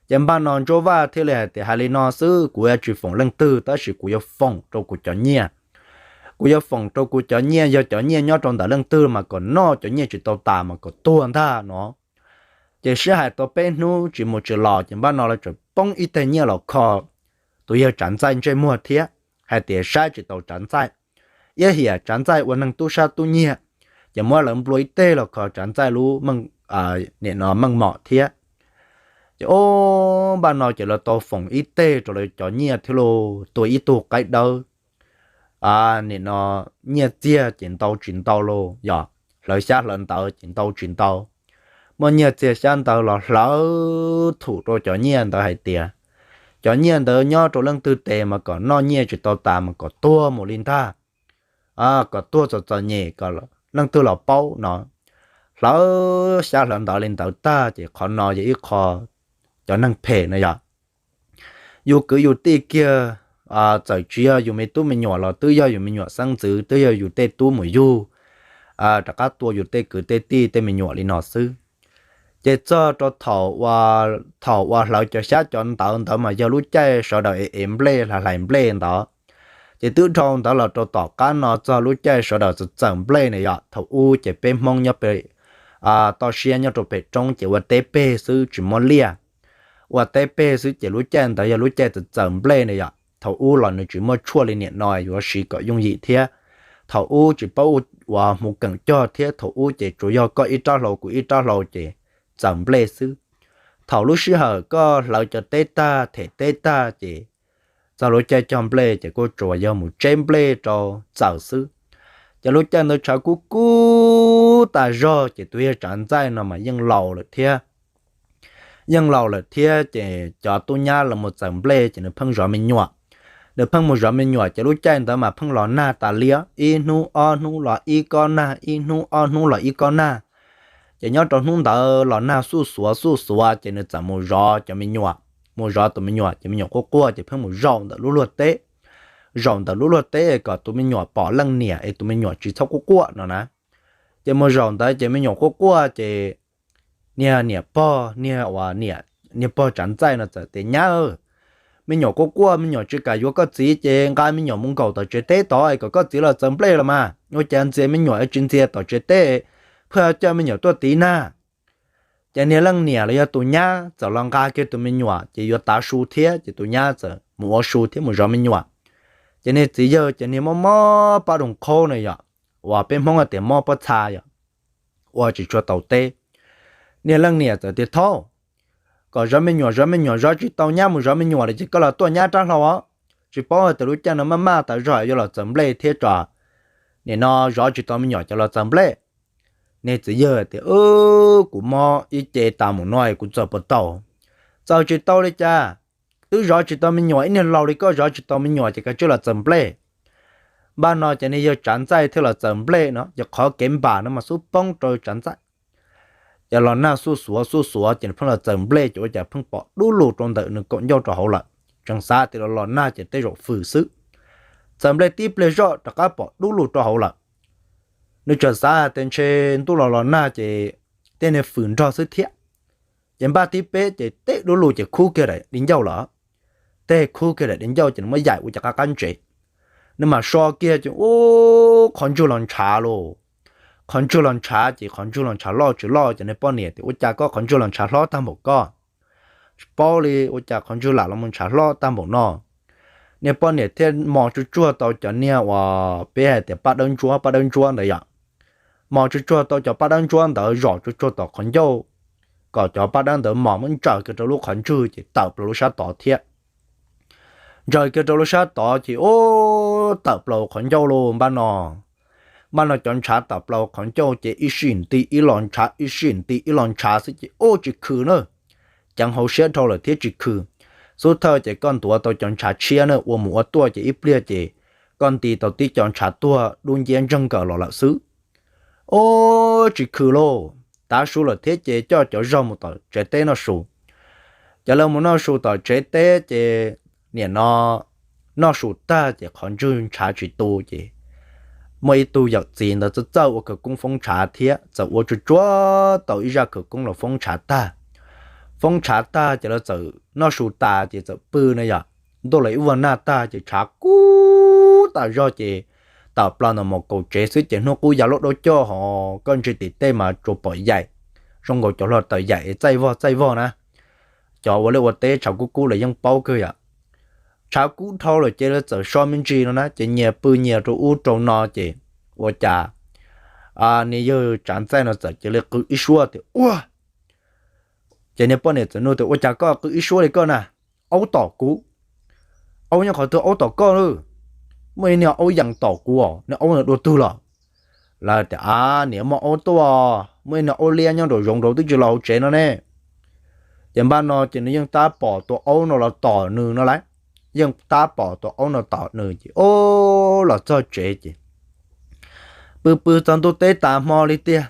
Ces npaj no Ntsuab Vaj thiaj li hais tias, hais li no xwb, kuv yuav tsis foom leej twg, tab sis kuv yuav foom rau kuv cov nyiaj. Kuv yuav foom rau kuv cov nyiaj, yog cov nyiaj nyob rau ntawm leej twg mas kom noj, cov nyiaj tsis tau tas mas kom tuag ntag no. Ces sib hais tau peb hnub tsis mus tsis los, ces npaj no lawv txawm poob ib teg nyiaj los kho tus yawg Tsav Ntxaij ntsej muag thiab, hais tias saib tsis taus Tsav Ntxaij, iab hiam Tsav Ntxaij ua neeg tub sab tub nyiag, ces muab lawv nplua ib teg los kho Tsav Ntxaij lub meej mom thiab. Ces o, npaj no ces lawv tau foom ib teg rau lawv cov nyiaj thiab los tua ib tug qaib dawb. Nim no nyiaj txiag ces ntau tsis ntau los yog hlawv xyab hlawv ntawv ces ntau tsis ntau, muaj nyiaj txiag xyab ntawv los hlawv thum rau cov nyiaj ntawd hais tias, cov nyiaj ntawd nyob rau leej twg tes mas kom noj, nyiaj tsis tau tas mas kom tuag mus li ntag, kom tuag txom txom nyem kom leej twg los paub no. Hlawv xyab hlawv ntawv li ntawd tag ces qhov no yog ib qho cov neeg phem no yog yus kwv yus tij kiag, txawm tsis yog yus me tub me nyuam los twb yog yus me nyuam xeeb ntxwv, twb yog yus tej tub mus yug, rov qab tua yus tej kwv tej tij tej me nyuam li no xwb. Ces txog rau thaum uas hlawv cov xyab cov ntawv ntawd mas yog lub caij sawv daws ev ev nplej hlais hlais nplej ntawd. Ces twb dhau ntawd los rau tom qab no txog lub caij sawv daws txawm txawm nplej na yom. Thaum ub ces peb Hmoob nyob pem toj siab nyob rau pem roob ces ua teb peg xwb tsis muaj liaj, ua teb peg xwb ces lub caij ntawd yog lub caij txawm txawm nplej na yom. Thaum ub los nws tsis muaj tshuaj li niam no yuav siv kom yooj yim thiab. Thaum ub tsis paub ua hmuv keem cog thiab, thaum ub ces tsuas yog koj ib rab hlau kuv ib rab hlau ces txawm nplej xwb. Thaum lub sij hawm koj hlawv cov teb tag them teb tag ces txog lub caij cog nplej ces kuj tsuas yog mus tseb nplej rau txawm xwb. Ces lub caij ntawd tshav kub kub tas zog ces tus yawg Tsav Ntxaij no mas yeej laus lawm thiab. Yeej laus lawm thiab ces cov tub nyab los mus txawm nplej ces nws pheej zov me nyuam. Nws pheej mus zov me nyuam ces lub caij ntawd mas pheej los nag tas li, ib hnub ob hnub los ib kob nag, ib hnub ob hnub los ib kob nag. Ces nyob rau hnub ntawd los nag xuj xuav xuj xuav ces nws txawm mus zov cov me nyuam. Mus zov tus me nyuam ces me nyuam quaj quaj ces pheej mus zaum ntawm lub luag teb. Zaum ntawm lub luag teb kom tus me nyuam pom leej niam es tus me nyuam tsis txhob quaj quaj no na. Ces mus zaum ntawd ces me nyuam quaj quaj ces niag niam pog, niag uas niam, niag pog Tsav Ntxaij no txawm tias, nyab, me nyuam quaj quaj, me nyuam tsis kam yuav koj txiv ces nqa me nyuam mus nkaum tom tsev teb tod es kom koj txiv los txawm nplej los mas. Ua cas ntxias me nyuam es tsis ntxias tom tsev teb, pheej coj me nyuam tuaj tiv nag. Ces niag leej niam los yog tus nyab txawm los nqa kiag tus me nyuam ces yuav tav su thiab ces tus nyab txawm mus ua su thiab mus zov me nyuam. Ces niag txiv yawg ces niag mob mob pab doog qhaub na yom, uas peb Hmoob tias mob pob txha yom, ua tsis tshua tau teb. Niag leej niam txawm tias, thaub, kom zov me nyuam, zov me nyuam zov tsis tau nyab mus zov me nyuam lawm ces koj los tuaj nyab rab hlau os. Tsis paub hais tias lub caij no maj maj tas zog yuav los txawm nplej thiab tso. Nim no zov tsis tau me nyuam ces los txawm nplej. Niag txiv yawg tias, kuv mob ib ce tas mus no kuv txawm puas tau? Txawm tsis tau li cas, twb zov tsis tau me nyuam, ib niag laus li koj zov tsis tau me nyuam ces koj cia li los txawm nplej. Npaj no ces niag yawg Tsav Ntxaij thiaj los txawm nplej no ces qhov kev npam no mas xub poob rau Tsav Ntxaij. Ces los nag xuj xuav xuj xuav ces nws pheej los txawm nplej ces ua cas pheej pom dub lug rau ntawm nws kaum ncauj rau hauv lawm. Tseem xav tias los los nag ces tej zaum fws xwb. Txawm nplej tib pliag zoj rov qab pom dub lug rau hauv lawm. Nws tseem xav hais tias ntshe ntuj los los nag ces tej niag fws nrog xwb thiab. Ces npaj tib peb ces tej dub lug ces khub kiag daim di ncauj lawm. Tej khub kiag daim di ncauj ces nws muab yaim ua cas qab qab ntsev. Nws mam so kiag ces ub, qhov ntswg los ntshav lauj. Qhov ntswg los ntshav ces qhov ntswg los ntshav loj tsis loj ces niag poj niam tias, ua cas koj qhov ntswg los ntshav hlob tag npaum koj? Tsis paub li, ua cas qhov ntswg lam los mus ntshav hlob tag npaum no? Niag poj niam thiaj mos tsuag tsuag tau cov niag uas peb hais tias paj dawb ntsuab, paj dawb ntsuab ntawd yom. Mos tsuag tsuag tau cov paj dawb ntsuab ntawd zom tsuag tsuag tom qhov ncauj, kom cov paj dawb ntawd mos muab ntsaws kiag rau lub qhov ntswg ces tawm plaws lub sab tod thiab. Ntsaws kiag rau lub sab tod ces ub, tawm plaws qhov ncauj lauj. Npaj no, npaj no cov ntshav tawm plaws qhov ncauj ces ib sij nti ib los ntshav, ib sij nti ib los ntshav xwb ces ub, tsis khw na. Ceev hauv siab dhau lawm thiab tsis khw. Xub thawj ces koj ntuav tau cov ntshav tshiab na, ua mus ua tuaj ces ib pliag ces koj nti tau tib co ntshav tuag dub nciab ntseeg nkaws los lawm xwb. Ub, tsis khw lauj, tav su lawm thiab ces coj cov zog mus tom tsev teb noj su. Ces lawv mus noj su tom tsev teb ces nim no noj su tag ces qhov ntswg ntshav tsis tu ces muaj ib tug yawm txiv ntawd txawj txawj ua khawv koob foob ntshav thiab txawm ua tsuag tsuag tau ib zaj khawv koob los foob ntshav tag. foob tshav tag ces lawv txawm noj su tas ces txawm pw no yom. Ntuj los ib vuag nag tag ces tshav kub tas zog ces tawm plaws ntawm mus kaum tsev xwb ces hnub qub ya lub daub coj ho koj ntsia tim tej mas tsuas pom yaim, zoo nkaus cov hluav taws yaim txaij vog txaij vog na. Cov ua liaj ua teb tshav kub kub los yeej paub kawg yom. Tshav kub dhau lawm ces lawv txawm so me ntsis no na ces nyias pw nyias rau ub rau no ces ua cas niag yawg tsav ntxaij no txawm cia li qw ib suab tias ua Ces niag poj niam txawm nug tias, Ua cas koj qw ib suab li koj na? Aub tom kuv. Aub nyob qhov twg aub tom koj lawm? Muaj ib niag aub yees tom kuv os, niag aub ntawd dua twg los? Lawv tias, A, niam muaj aub tuaj, muaj ib niag aub liab nyob nraum zoov nraud twb tsis los hauv tsev no ne. Ces npaj no ces nws yeej tab pom tus aub no los tom nws no lawm. Yeej tab pom tus aub no tom nws ces o, los txog tsev ces pw pw txog ntuj teb tas hmo li tiag,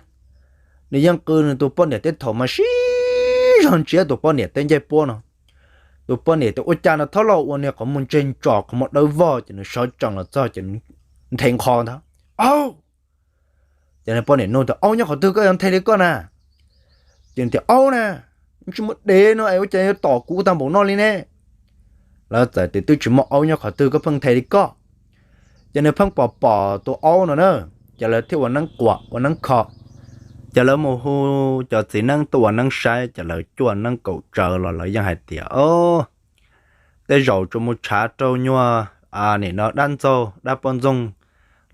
nws yeej qw nws tus poj niam tej thaum mas sib zog ntsiab tus poj niam tej ncej puab no. Tus poj niam tias, Ua cas no thaub los ua niag qhov muag ntseg ntsos qhov muag dawb vog? Ces nws sawv tsees los txog ces nthe nqho ntag. Aub! Ces nws poj niam nug tias, Aub nyob qhov twg koj yuav nthe li koj na? Ces tias, Aub na, tsis muaj dev no es ua cas yuav tom kuv tag npaum no li ne? Lawv txawm tias, Twb tsis muaj aub nyob qhov twg koj pheej nthe li koj. Ces nws pheej pom pom tus aub no na, ces lawv thiaj ua neeb quas ua neeb kho. Ces lawv mus hu cov txiv neeb tuaj ua neeb saib, ces lawv cuaj neeb kaum tsawv los lawv yeej hais tias, O, tej zaum tsuas mus tshav rau nyuag nim no dab ntxaug dab poj ntxoog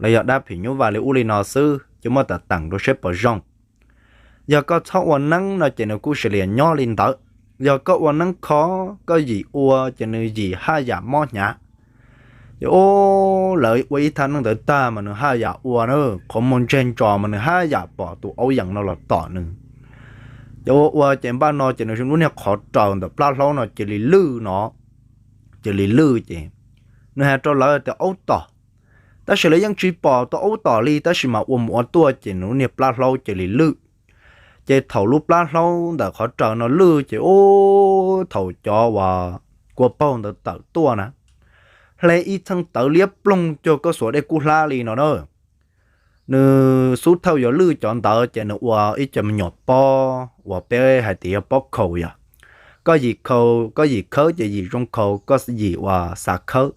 los yog dab phim nyuj vais li ub li no xwb, ces muab tam teem rau saib puas zoo. Yog koj txhob ua neeb no ces nws kuj cia li nyob li ntawd. Yog koj ua neeb kho, koj yim ua ces nws yim haj yam mob hnyav. Ces o, lawv ua ib thaj neeb ntawd tag mas nws haj yam ua na, qhov muag ntseg ntsos mas nws haj yam pom tus aub yees no los tom nws. Ces ua ua ces npaj no ces nws lub niag qhov raws ntawm plab hlaub no cia li lwj no, cia li lwj ces nws hais rau lawv tias aub tom, tab sis lawv yeej tsis pom tus aub tom li, tab sis mas ua mus ua tuaj ces nws lub niag plab hlaub cia li lwj. Ces thaum lub plab hlaub ntawm qhov raws no lwj ces o, thaum cov uas kua paug ntawd tawm tuaj na, hle ib txheej tawv liab ploog cuag koj xuas dej kub hlab li no na. Nws xub thawj yuav lwj cov ntawd ces nws ua ib co me nyuam pob uas peb hais tias yog pob khaus yog, koj yim khaus, koj yim khawb ces yim zoo khaus, koj yim uas xav khawb.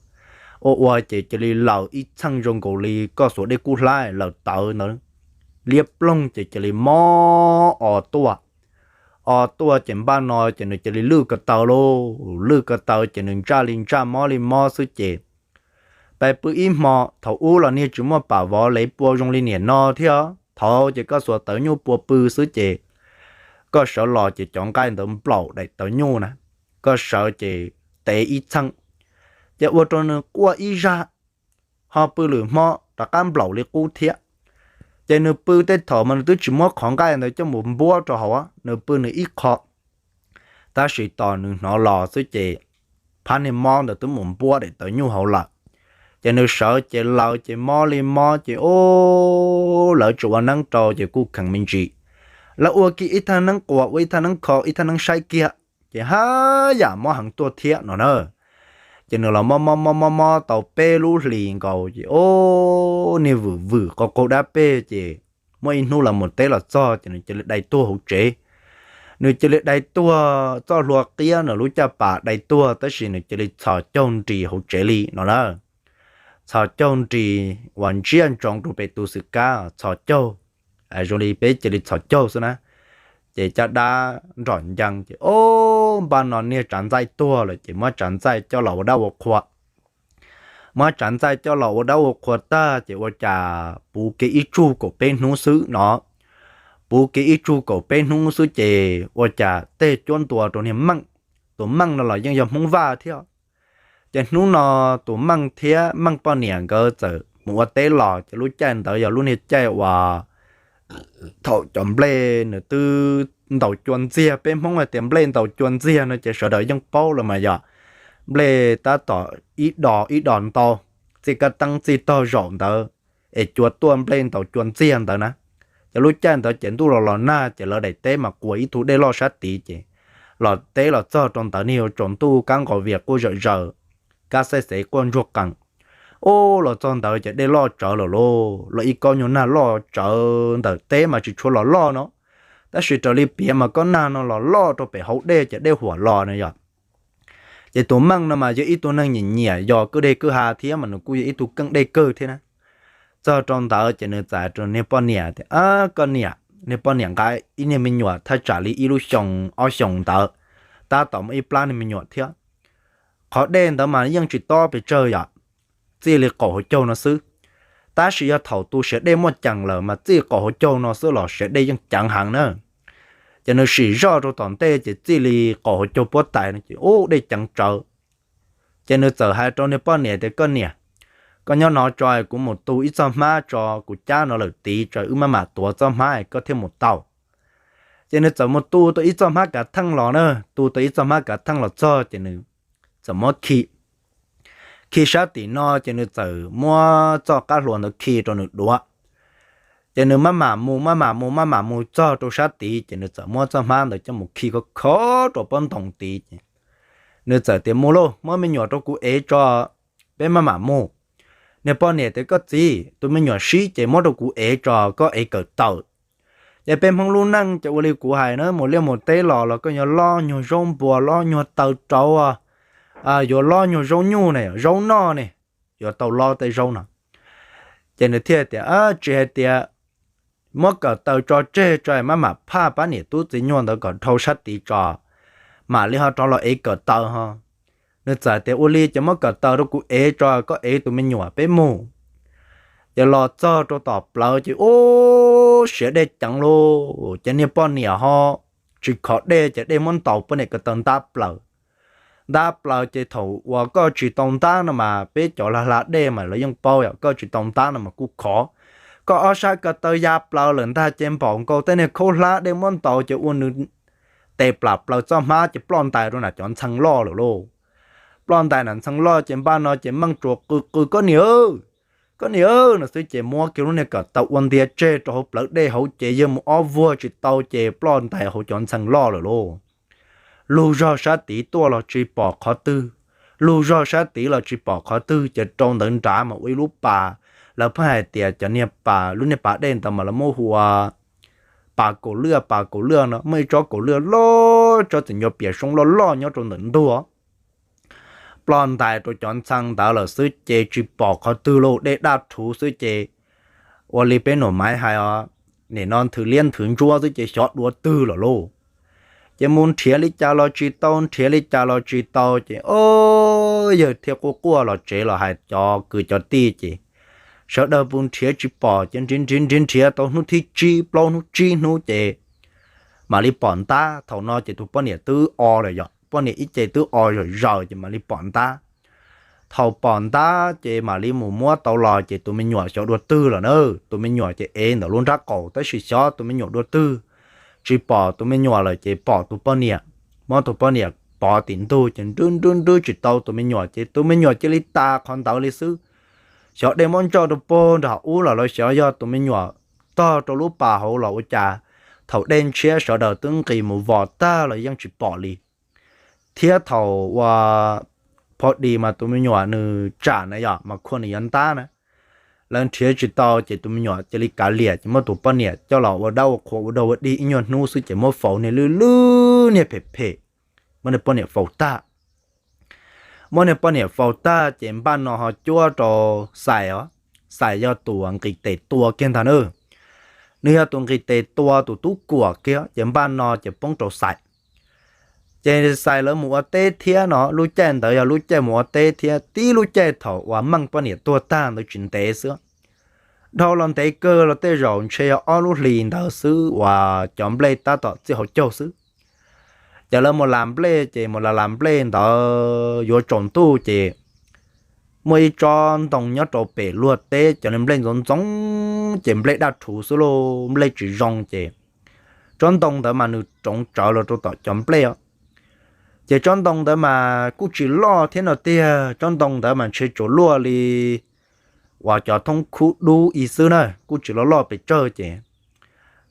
Ua ua ces cia li laws ib txheej zoo nkaus li koj xuas dej kub hlab laws tawv ntawd, liab ploog ces cia li mob o tuaj. O tuaj ces npaj no ces nws cia li lwj ko taw lauj, lwj ko taw ces nws ntsaj li ntsaj mob li mob xwb ces pais pw ib hmo. Thaum ub los niag tsis muaj pam vov lev pua zoo li niam no thiab, thaud ces koj xuas tawv nyuj pua pw xwb ces koj sawv los ces cov nqaij ntawd nplaum daim tawv nyuj na, koj sawv ces tev ib txheej, ces ua rau nws quaj ib zaj, ho pw lwm hmo rov qab nplaum li qub thiab. Ces nws pw tej thaum mas nws twb tsis muab qhov nqaij ntawd coj mus npuab rau hauv, nws pw nws ib qho, tab sis tos nws hnov los xwb ces phab niag mob ntawd twb mus npuab daim tawv nyuj hauv lawm. Ces nws sawv ces laws ces mob li mob ces o, lawv tsis ua neeb rau ces kuj kheev me ntsis. Lawv ua kiag ib thaj neeb quas, ua ib thaj neeb kho, ib thaj neeb saib kiag, ces haj yam mob heev tuaj thiab no na. Ces nws los mob mob mob mob mob tau peb lub hlis nkaus ces o, niag vwm vwm qaug qaug dab peg ces muaj ib hnub lawv mus teb los txog ces nws cia li dai tuag hauv tsev. Nws cia li dai tuag, txoj hlua qiab nws lub caj pas dai tuag tab sis nws cia li txhos caug nris hauv tsev li no na. Txhos caug nris uas ntsiab ntsoov rau pem tus xwm kab txhos caug, zoo li peb cia li txhos caug xwb na. Ces caj dab nrom ncees ces o, npaj no niag tsav ntxaij tuag lawm ces muab tsav ntxaij coj los ua dab ua qhua. Muab tsav ntxaij coj los ua dab ua qhua tag ces ua cas puv kev ib tsug kaum peb hnub xwb no. Puv kev ib tsug kaum peb hnub xwb ces ua cas tej cuab ntua rau niag Meej. Tus Meej no los yeej yog Hmoob Vaj thiab. Ces hnub no tus Meej thiab Meej poj niam nkawd txawm mus ua teb los ces lub caij ntawd yog lub niag caij uas thaum cov nplej nws twb ntaus cua ntxiag, peb Hmoob hais tias nplej ntaus cua ntxiag no ces sawv daws yeej paub los mas yog nplej tab tom ib dos ib dos ntau, txij kab teeb txij tog zaum ntawd es cua tuaj nplej ntaus cua ntxiag ntawd na. Ces lub caij ntawd ces ntuj los los nag ces lawv daim teb mas quas ib tug dej loj sab tid ces los teb los txog rau ntawd niag yuav tsaus ntuj kab nqos vias quaj zawm zaws, kab xaij xev quaj ntsuag qees. Ub, los txog ntawd ces dej loj tsawv lawm lauj, los ib kob nyuag nag loj tsawv ntawm teb mas tsis tshua los loj no, Tab sis raws li piav mas koj nag no los loj rau pem hauv dej ces dej huam los no yog. Ces tus Meej no mas yog ib tug neeg nyiam nyiam yos kwj deg kwj ha thiab mas nws kuj yog ib tug keej dej kawg thiab na. Txog rau ntawd ces nws txawm hais rau niag poj niam tias, Koj niam, niag poj niam nqa ib niag me nyuam thaj tsam li ib lub xyoo ob xyoos ntawd, tab tom muaj ib plab niag me nyuam thiab. Qhov dej ntawd mas yeej tsis tob pes tsawg yom, txij li qaum hauv caug no xwb. Tab sis yog thaum tus siav dej muaj ceem lawm mas txij qaum hauv caug no xwb los siav dej yeej ceev heev na. Ces nws sim zoj rau tom ntej ces txij li qaum hauv caug puab tais no ces ub dej ceev tsawv. Ces nws txawm hais rau niag poj niam tias, Koj niam, koj nyob no tso kuv mus tu ib txoj hmab tso, kuv cab no lawm tid tso wb maj mam tuav txoj hmab koj thiaj mus tau. Ces nws txawm mus tu tau ib txoj hmab kav theej los na, tu tau ib txoj hmab kav theej los txog ces nws txawm muab khi, khi sab tim no ces nws txawm muab txoj qab hlua ntawd khi rau nws duav. Ces nws maj mam mus maj mam mus maj mam mus txog rau sab tid ces nws txawm muab txoj hmab ntawd coj mus khi khov khov rau pob ntoos tid ces nws txawm tias, Mus lauj, muab me nyuam rau kuv ev tso, peb maj mam mus. Niag poj niam tias, Koj txiv, tus me nyuam sib ces muab rau kuv ev tso, koj ev kawm taws. Ces peb Hmoob lub neej ces ua li kuv hais na, mus liaj mus teb los los koj yuav lob nyuag zaub npua, lob nyuag taws rauv, yuav lob nyuag zaub nyuj ne, zaub noj ne, yuav tau lob tej zaub no. Ces nws thiaj tias, Tsis hais tias muab kawm taws tso tseg tso maj mam phaj pab niam tub txiv nyuag ntawd kom dhau sab tid tso, mam li ho rov los ev kawm taws ho. Nws txawm tias, Ua li ces muab kawm taws rau kuv ev tso, koj ev tus me nyuam peb mus. Ces los txog rau tom plawv ces ub siav dej ceev lauj, ces niag poj niam ho tsis khov dej ces dej muab ntaus poj niam ko taw ntab plaws. Ntab plaws ces thaum uas koj tsis tau ntab no mas peb cov hla hla dej mas lawv yeej paub yom, koj tsis tau ntab no mas kuj khov. Koj ob sab ko taw ya plaws lawm ntag ces npaum nkaus tej niag khaub hlab dej muab ntaus ces ua nws tes plam plaws txoj hmab ces ploj ntais rau nram cov ntxhee loj lawm lauj. Ploj ntais nram ntxhee loj ces npaj no ces Meej tsuas qw qw, Koj niam, koj niam, no xwb ces muab kiag lub niag kawm taws ua ntiag tseg rau hauv plawv dej hauv ces yawg mus ob vuag tsis tau ces ploj ntais hauv cov ntxhee loj lawm lauj. Lug zog sab tid tuaj los tsis pom qhov twg, lug zog sab tid los tsis pom qhov twg ces rau ntawd nrad mas ua ib lub pas, lawv pheej hais tias cov niag pas, lub niag pas dej ntawd mas lawv muab hu ua pas kaum lwj, pas kaum lwj no muaj ib tsob kaum lwj loj, tsob txiv ncua pias soob loj loj nyob rau ntawm ntug. Ploj ntais rau cov ntxhee ntawd lawm xwb ces tsis pom qhov twg lauj, dej daj rhuv xwb ces ua li peb nus maiv hais os, nim no nthwv liab nthwv ntsuab xwb ces xyov dua twg lawm lauj. Ces mus nrhiav li cas los tsis tau, nrhiav li cas los tsis tau ces o, yawg thiaj quaj quaj los tsev los hais cov kwv cov tij ces sawv daws pus nrhiav tsis pom ces nrhiav nrhiav nrhiav nrhiav tau hnub thib tsib plaub hnub tsib hnub ces mam li pom ntab. Thaum no ces tus poj niam twb o lawm yom, poj niam ib ce twb o zom zaws ces mam li pom ntab. Thaum pom ntab ces mam li mus muab tau los ces tus me nyuam xyov dua twg lawm na. Tus me nyuam ces ev ntawm lub nrab qaum tab sis xyov tus me nyuam dua twg, tsis pom tus me nyuam lawm ces pom tus poj niam, muab tus poj niam pov tim ntug ces nrwb nrwb nrwb tsis tau tus me nyuam ces tus me nyuam cia li tas qhov ntawd li xwb. Xyov dej muab ntsoj rau puag nram ub los los xyov yog tus me nyuam tog rau lub pas hauv los ua cas, thaum dej ntshiab sawv daws twb nqis mus vos tag los yeej tsis pom li. Thiab thaum uas pho dis mas tus me nyuam nws tsam na yom mas khua nws yuav ntab na, lawv nrhiav tsis tau ces tus me nyuam cia li kav liam ces muab tus poj niam coj los ua dab ua qhua ua dog ua dig ib nyuag hnub xwb ces muab faus niag lwj lwj niag phem phem, muab niag poj niam faus tag. Muab niag poj niam faus tag ces npaj no ho cuab rau Xais os. Xais yog tus nqis tes tua kiag ntag na. Nws yog tus nqis tes tua tus tub kuam kiag ces npaj no ces poob rau Xais. Ces Xais lawv mus ua teb thiab no, lub caij ntawd yog lub caij mus ua teb thiab tib lub caij thaum uas Meej poj niam tuag tag ntawd tsis ntev xwb. Dhau los ntev kawg los tej zaum ntshe yog ob lub hlis ntawd xwb uas cov nplej tab tom txij hauv caug xwb. Ces lawv mus las nplej ces mus las las nplej ntawd yuav tsaus ntuj ces muaj ib tsob ntoo nyob rau pem luag teb, cov nplej ntxoov ntxoov ces nplej daj rhuv xwb lauj, nplej tsis zoo ces tsob ntoo ntawd mas nws roov tsawv los rau tom cov nplej os. Ces tsob ntoo ntawd mas kuj tsis loj thiab no tiag, tsob ntoo ntawd mas ntshe tsuas luaj li uas cov thoob khub dub ib xwb na, kuj tsis loj loj pes tsawg ces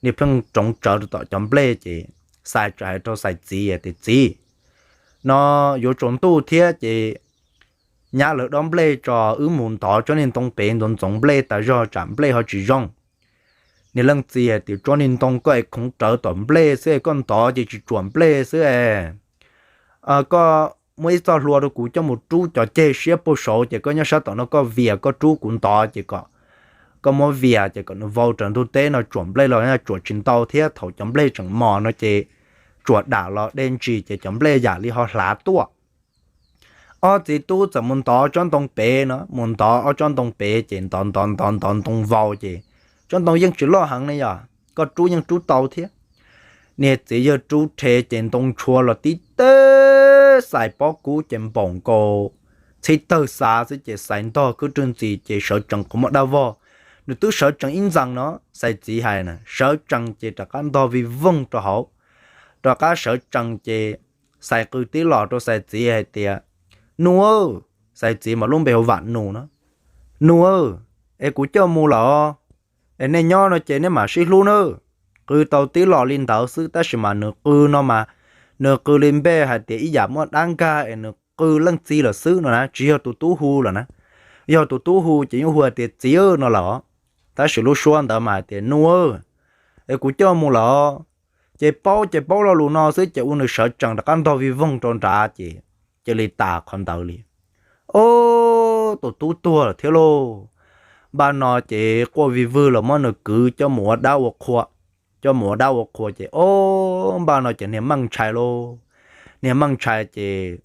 nws pheej roov tsawv rau tom cov nplej ces Xais txawm hais rau Xais txiv tias, Txiv, no yuav tsaus ntuj thiab ces nyab lawv dob nplej tso, wb mus ntov tsob niag ntoo pem ntxoov ntxoov nplej tas zog tsam nplej ho tsis zoo. Niag leej txiv hais tias, Tsob niag ntoo koj es khoov rawv tom nplej xwb es koj ntov ces tsis tsuam nplej xwb es. Koj muab ib txoj hlua rau kuv coj mus rub cov ceg siab puag saud ces koj nyob sab tom no koj vias koj rub kuv ntov ces kom, koj muab vias ces kom nws vau raws ntug teb no tsuam nplej los tsuam tsis ntau thiab thaum cov nplej tseem mos no ces tsuam dam los dej ntsis ces cov nplej yam li ho hlav tuaj. Ob txiv tub txawm mus ntov tsob ntoo pem no, mus ntov ob tsob ntoo pem ces ntov ntov ntov ntov ntoo vau ces tsob ntoo yeej tsis loj heev ne yog koj rub yeej rub tau thiab. Niag txiv yawg rub rhe ces ntoo ntshua los tib teb xais pob kub ces npaum nkaus txhib tawg xav xwb ces xais ntog khwb rwg ntxis ces sawv tsees qhov muag dab vog. Nws twb sawv tsees ib ntxees no, xais txiv hais na, sawv tsees ces rov qab ntog vij voog rau hauv, rov qab sawv tsees ces xais qw tib los rau xais txiv hais tias, Nus, xais txiv mas lub npe hu Vam Nus no, Nus, es kuv coj mus lawm os, es nej nyob no ces nej mam sib hlub nawb. Qw tau tib los li ntawd xwb tab sis mas nws qw no mas nws qw li npe hais tias ib yam muaj dab nkag es nws qw leej txiv lawm xwb no na, tsis yog tus tub hu lawm na. Yog tus tub hu ces yeej hu hais tias txiv no lawm os, tab sis lub suab ntawd mas hais tias nus, es kuv coj mus lawm os. Ces paub ces paub lo lus no xwb ces ua nws sawv tsees rov qab ntog vij voog rau nrad ces cia li tas qhov ntawd li. Ob, tus tub tuag lawm thiab lauj. Npaj no ces quaj vij vwg los muab nws kwv coj mus ua dab ua qhua, coj mus ua dab ua qhua ces ob, npaj no ces niag meej ntshai lauj. Niag meej ntshai ces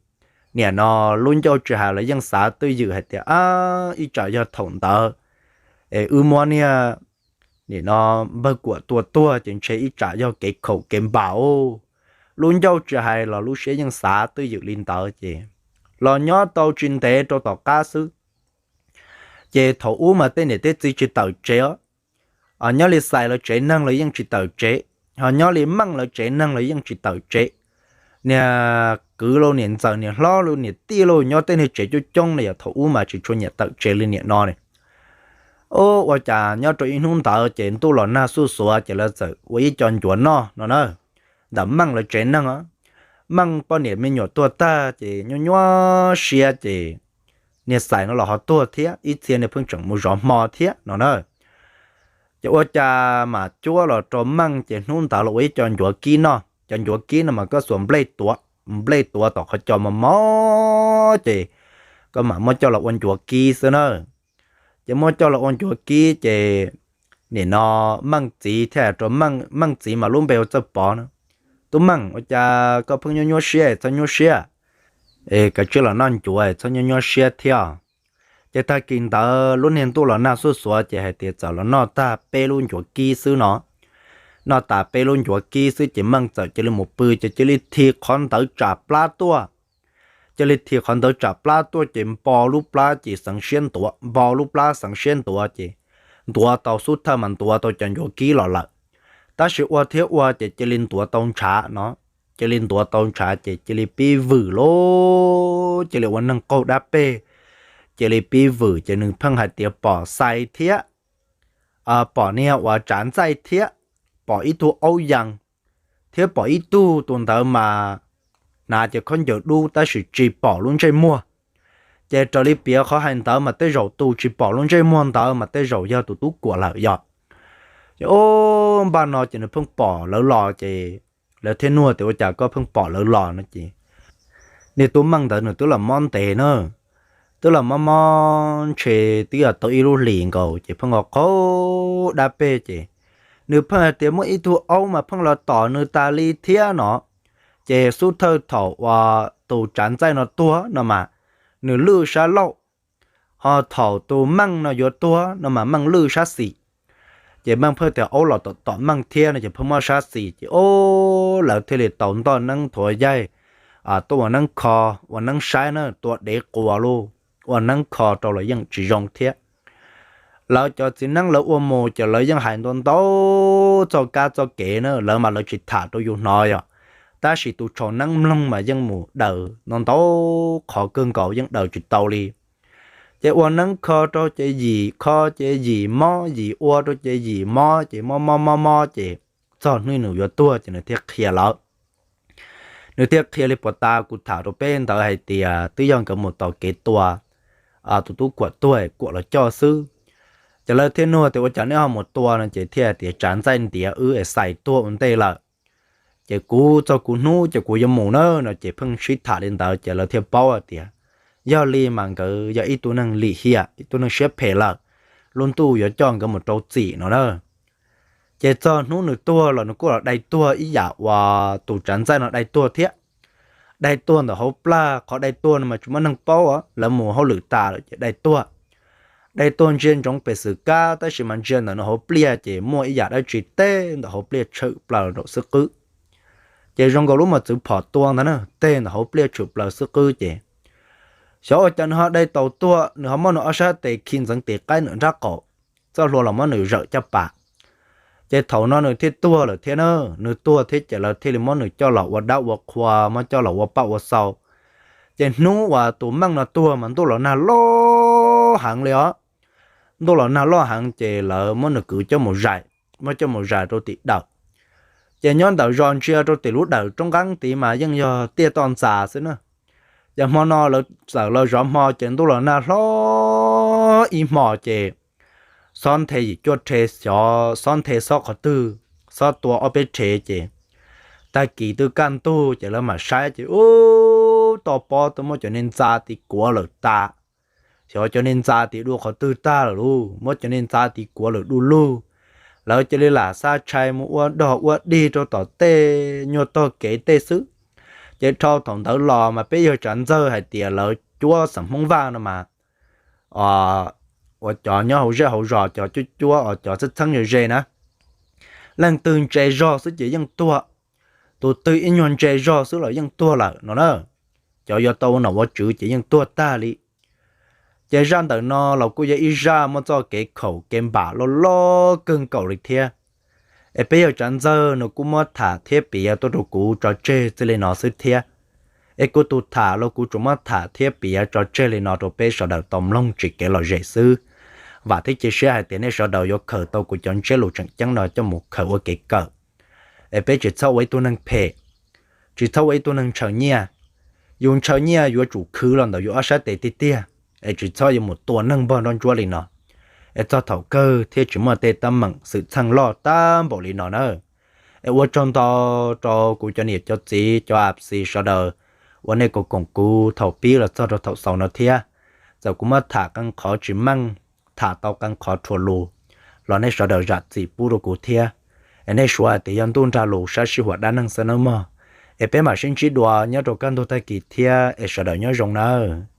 nim no lub ncauj tsis hais los yeej xav twj ywm hais tias, Ab, ib tsam yog thaum ntawd es wb muab niag nim no npawg Kuam tua tuag ces ntshe ib tsam yog kev khaum kev npam os. Lub ncauj tsis hais los lub siab yeej xav twj ywm li ntawd ces los nyob tau tsis ntev rau tom qab xwb ces thaum ub mas tej niam tej txiv tsis tawm tsev os, nyob li xais lawv tsev neeg los yeej tsis tawm tsev, ho nyob li meej lawv tsev neeg los yeej tsis tawm tsev. Niag kwv los niam ntxawm niam hlob los niam tij los nyob tej niag tsev coob coob no yog thaum ub mas tsis tshua nyiam tawm tsev li nim no ne. Ua cas nyob rau ib hnub ntawd ces ntuj los nag xuj xuav ces lawv txawm ua ib co ncuav noj no na, ntawm meej lawv tsev neeg. Meej poj niam me nyuam tuag tag ces nyuaj nyuaj siab ces niag xais no los ho tuag thiab, ib txhia niag pheej tseem mus zov hmo thiab no na. Ces ua cas mam cuab los rau meej ces hnub ntawd los ua ib co ncuav kib noj. Cov ncuav kib no mas koj xuas nplej tuav, nplej tuav tom qhov cos mos mos ces koj mam muab coj los ua ncuav kib xwb na. Ces muab coj los ua ncuav kib ces nim no meej txiv thiaj rau, meej txiv mas lub npe hu Txawj Pov na. Tub meej, ua cas koj pheej nyuaj nyuaj siab, txhob nyuaj siab, kav tsij los noj ncuav, txhob nyuaj nyuaj siab thiab. Ces tag kis ntawd lub niag ntuj los nag xuj xuav ces hais tias txawm los noj tag peb lub ncuav kib xwb no. Noj tas peb lub ncuav kib xwb ces meej txawm cia li mus pw ces cia li thim qhov ntawd tsam plab tuaj. Cia li thim qhov ntawd tsam plab tuaj ces npo lub plab ces xeev siab ntuav, npo lub plab xeev siab ntuav ces ntuav tau xub thawj mas ntuav tau cov ncuav kib los lawm. Tab sis ua thiab ua ces cia li ntuav tau ntshav no, cia li ntuav tau ntshav ces cia li pib vwm lauj, cia li ua neeg qaug dab peg, cia li pib vwm ces nws pheej hais tias pom xais thiab pom niag uas tsav ntxaij thiab pom ib tug aub yas thiab pom ib tug, tus ntawd mas hnav cov khaub ncaws dub tab sis tsis pom lub ntsej muag. Ces raws li piav qhov hais ntawd mas tej zaum tus tsis pom lub ntsej muag ntawd mas tej zaum yog tus tub Kuam lawm yog. Ces ub, npaj no ces nws pheej pom lawv los ces lawv thiaj nug tias ua cas koj pheej pom lawv los no ces niag tub meej ntawd nws twb los mob ntev na, twb los mob mob ntshe twb yog tau ib lub hlis nkaus ces pheej qaug dab peg ces nws pheej hais tias muaj ib tug aub mas pheej los tom nws tas li thiab no. Ces xub thawj thaum uas tus tsav ntxaij no tuag no mas nws lwj sab laug, ho thaum tus meej no yuav tuag no mas meej lwj sab xis. Ces meej pheej tias aub los tom tom meej thiab no ces pheej mob sab xis ces ub, lawv thiaj li tau ntoj neeb thuav yaig tuaj ua neeb kho, ua neeb saib na, tua dev quas lauj, ua neeb kho rau los yeej tsis zoo thiab. Lawv cov txiv neeb lawv ua mus ces lawv yeej hais ntau ntau txoj kab txoj kev na, lawv mas lawv tsis tham rau yus hnov yom, tab sis tus tshau neeb mloog mas yeej mus daws ntau ntau qhov kawg nkaus yeej daws tsis tau li. Ces ua neeb kho rau ces yim kho ces yim mob, yim ua rau ces yim mob, ces mob mob mob mob ces txog hnub nws yuav tuag ces nws thiaj qhia lawv. Nws thiaj qhia li puas tas kuv tham rau peb ntawd hais tias twb yog nkawd mus taug kev tua tus tub Kuam tuag, Kuam los coj xwb. Ces lawv thiaj nug tias ua cas nej ho mus tua no ces thiaj tias tsav ntxaij ntiav wb es xais tuag ua ntej lawm. Ces kuv txog kuv hnub ces kuv yuav mus na no ces pheej sib tham li ntawd ces lawv thiaj paub hais tias yog li mas nkawd yog ib tug neeg lim hiam ib tug neeg siab phem lawm, lub ntuj yuav coj nkawd mus rau txim no na. Ces txog hnub nws tuag los nws kuj los dai tuag ib yam uas tus tsav ntxaij no dai tuag thiab. Dai tuag ntawm hauv plag, qhov dai tuag no mas tsis muaj neeg paub, lawv mus hauj lwm tas lawm ces dai tuag. Dai tuag ntsia ntsoov pem xwm kab tab sis mas ntsia ntawm nws hauv pliaj ces muaj ib yam dab tsi teg ntawm hauv pliaj tshwm plaws nraum xwb qwb. Ces zoo nkaus lub mos txwv phom tua ntag na, teg ntawm hauv pliaj tshwm plaws xwb qwb ces xyov ua cas nws ho dai tau tuag, nws ho muab nws ob sab tes khi ntxeev tes qaib nws nrab qaum, txoj hlua los muab nws zawm caj pas. Ces thaum no nws thiaj tuag lawm thiab na. Nws tuag thiab ces lawv thiaj li muab nws coj los ua dab ua qhua, muab coj los ua paj ua xau. Ces hnub uas tus meej no tuag mas ntuj los nag loj heev li os. Ntuj los nag loj heev ces lawv muab nws kwv coj mus zais, muab coj mus zais rau tim dawm. Ces nyob ntawm zos ntsia rau tim lub dawm roob nqeeb tid mas yeej yog tiaj toj ntxas xwb na. Ces hmo no lawv txawm los zov hmo ces ntuj los nag hlob ib hmo ces xob nthe yim cuaj rhe xyov xob nthe xob qhov twg, xob tua ob peb rhe ces tag kis twb kaj ntug ces lawv mam saib ces ub, to pob twb muab cov niag ntxa tid kuav lawm tas. Xyov cov niag ntxa tid dua qhov twg tag lawm lauj, muab cov niag ntxa tid kuav lawm du lug. Lawv cia li lam xa tshais mus ua dog ua dig rau tom tej nyuag tog kev tej xwb. Ces dhau thaum ntawd los mas peb yawg Tsav Ntxawg hais tias lawv cuab xeem Hmoob Vaj no mas, uas cov nyob hauv zej hauv zos cov cuab cuab uas cov txheeb txheeb ze ze na, leej twg ntse zog xwb ces yeej tuag. Tus twg ib nyuag ntse zog xwb los yeej tuag lawm no na. Cov yuav tau ua nom ua tswv ces yeej tuag tag li. Ces zaj ntawm no los kuj yog ib zaj muaj txoj kev khaum kev npam loj loj kawg nkaus li thiab. Es peb yawg Tsav Ntxawg nws kuj muab tham thiab piav tuaj rau kuv tso tseg txij li no xwb thiab. Es kuv tus tham los kuv tsuas muab tham thiab piav tso tseg li no rau peb sawv daws tau mloog tsis kev lom zem xwb. Vam thiab cia siab hais tias nej sawv daws yuav khaws tau kuv cov ntsiab lus tseem ceeb no coj mus khaws ua kev kawm. Es peb tsis txhob ua ib tug neeg phem, tsis txhob ua ib tug neeg ntshaw nyiaj. Yus ntshaw nyiaj yuav tsum khwv los ntawm yus ob sab tes tiag tiag, es tsis txhob yuav mus tua neeg npog nruab ntsuab li no. Es txog thaum kawg thiaj tsis muaj tej teeb meem xwm txheej loj tag npaum li no na. Es ua tsaug ntau rau kuv cov niam cov txiv cov a xis sawv daws uas nej koom kuv thaum pib los txog rau thaum xaus no thiab. Txawm kuv muab tham qee qhov tsis meej, tham tau qee qhov rhuav lus los nej sawv daws zam txim pub rau kuv thiab. Es nej suav hais tias yog ntuj nrag lus sab sij huam dab neeg xwb nawb mog. Es peb mam sib ntsib dua nyob rau kaj ntug tag kis thiab es sawv daws nyob zoo nawb.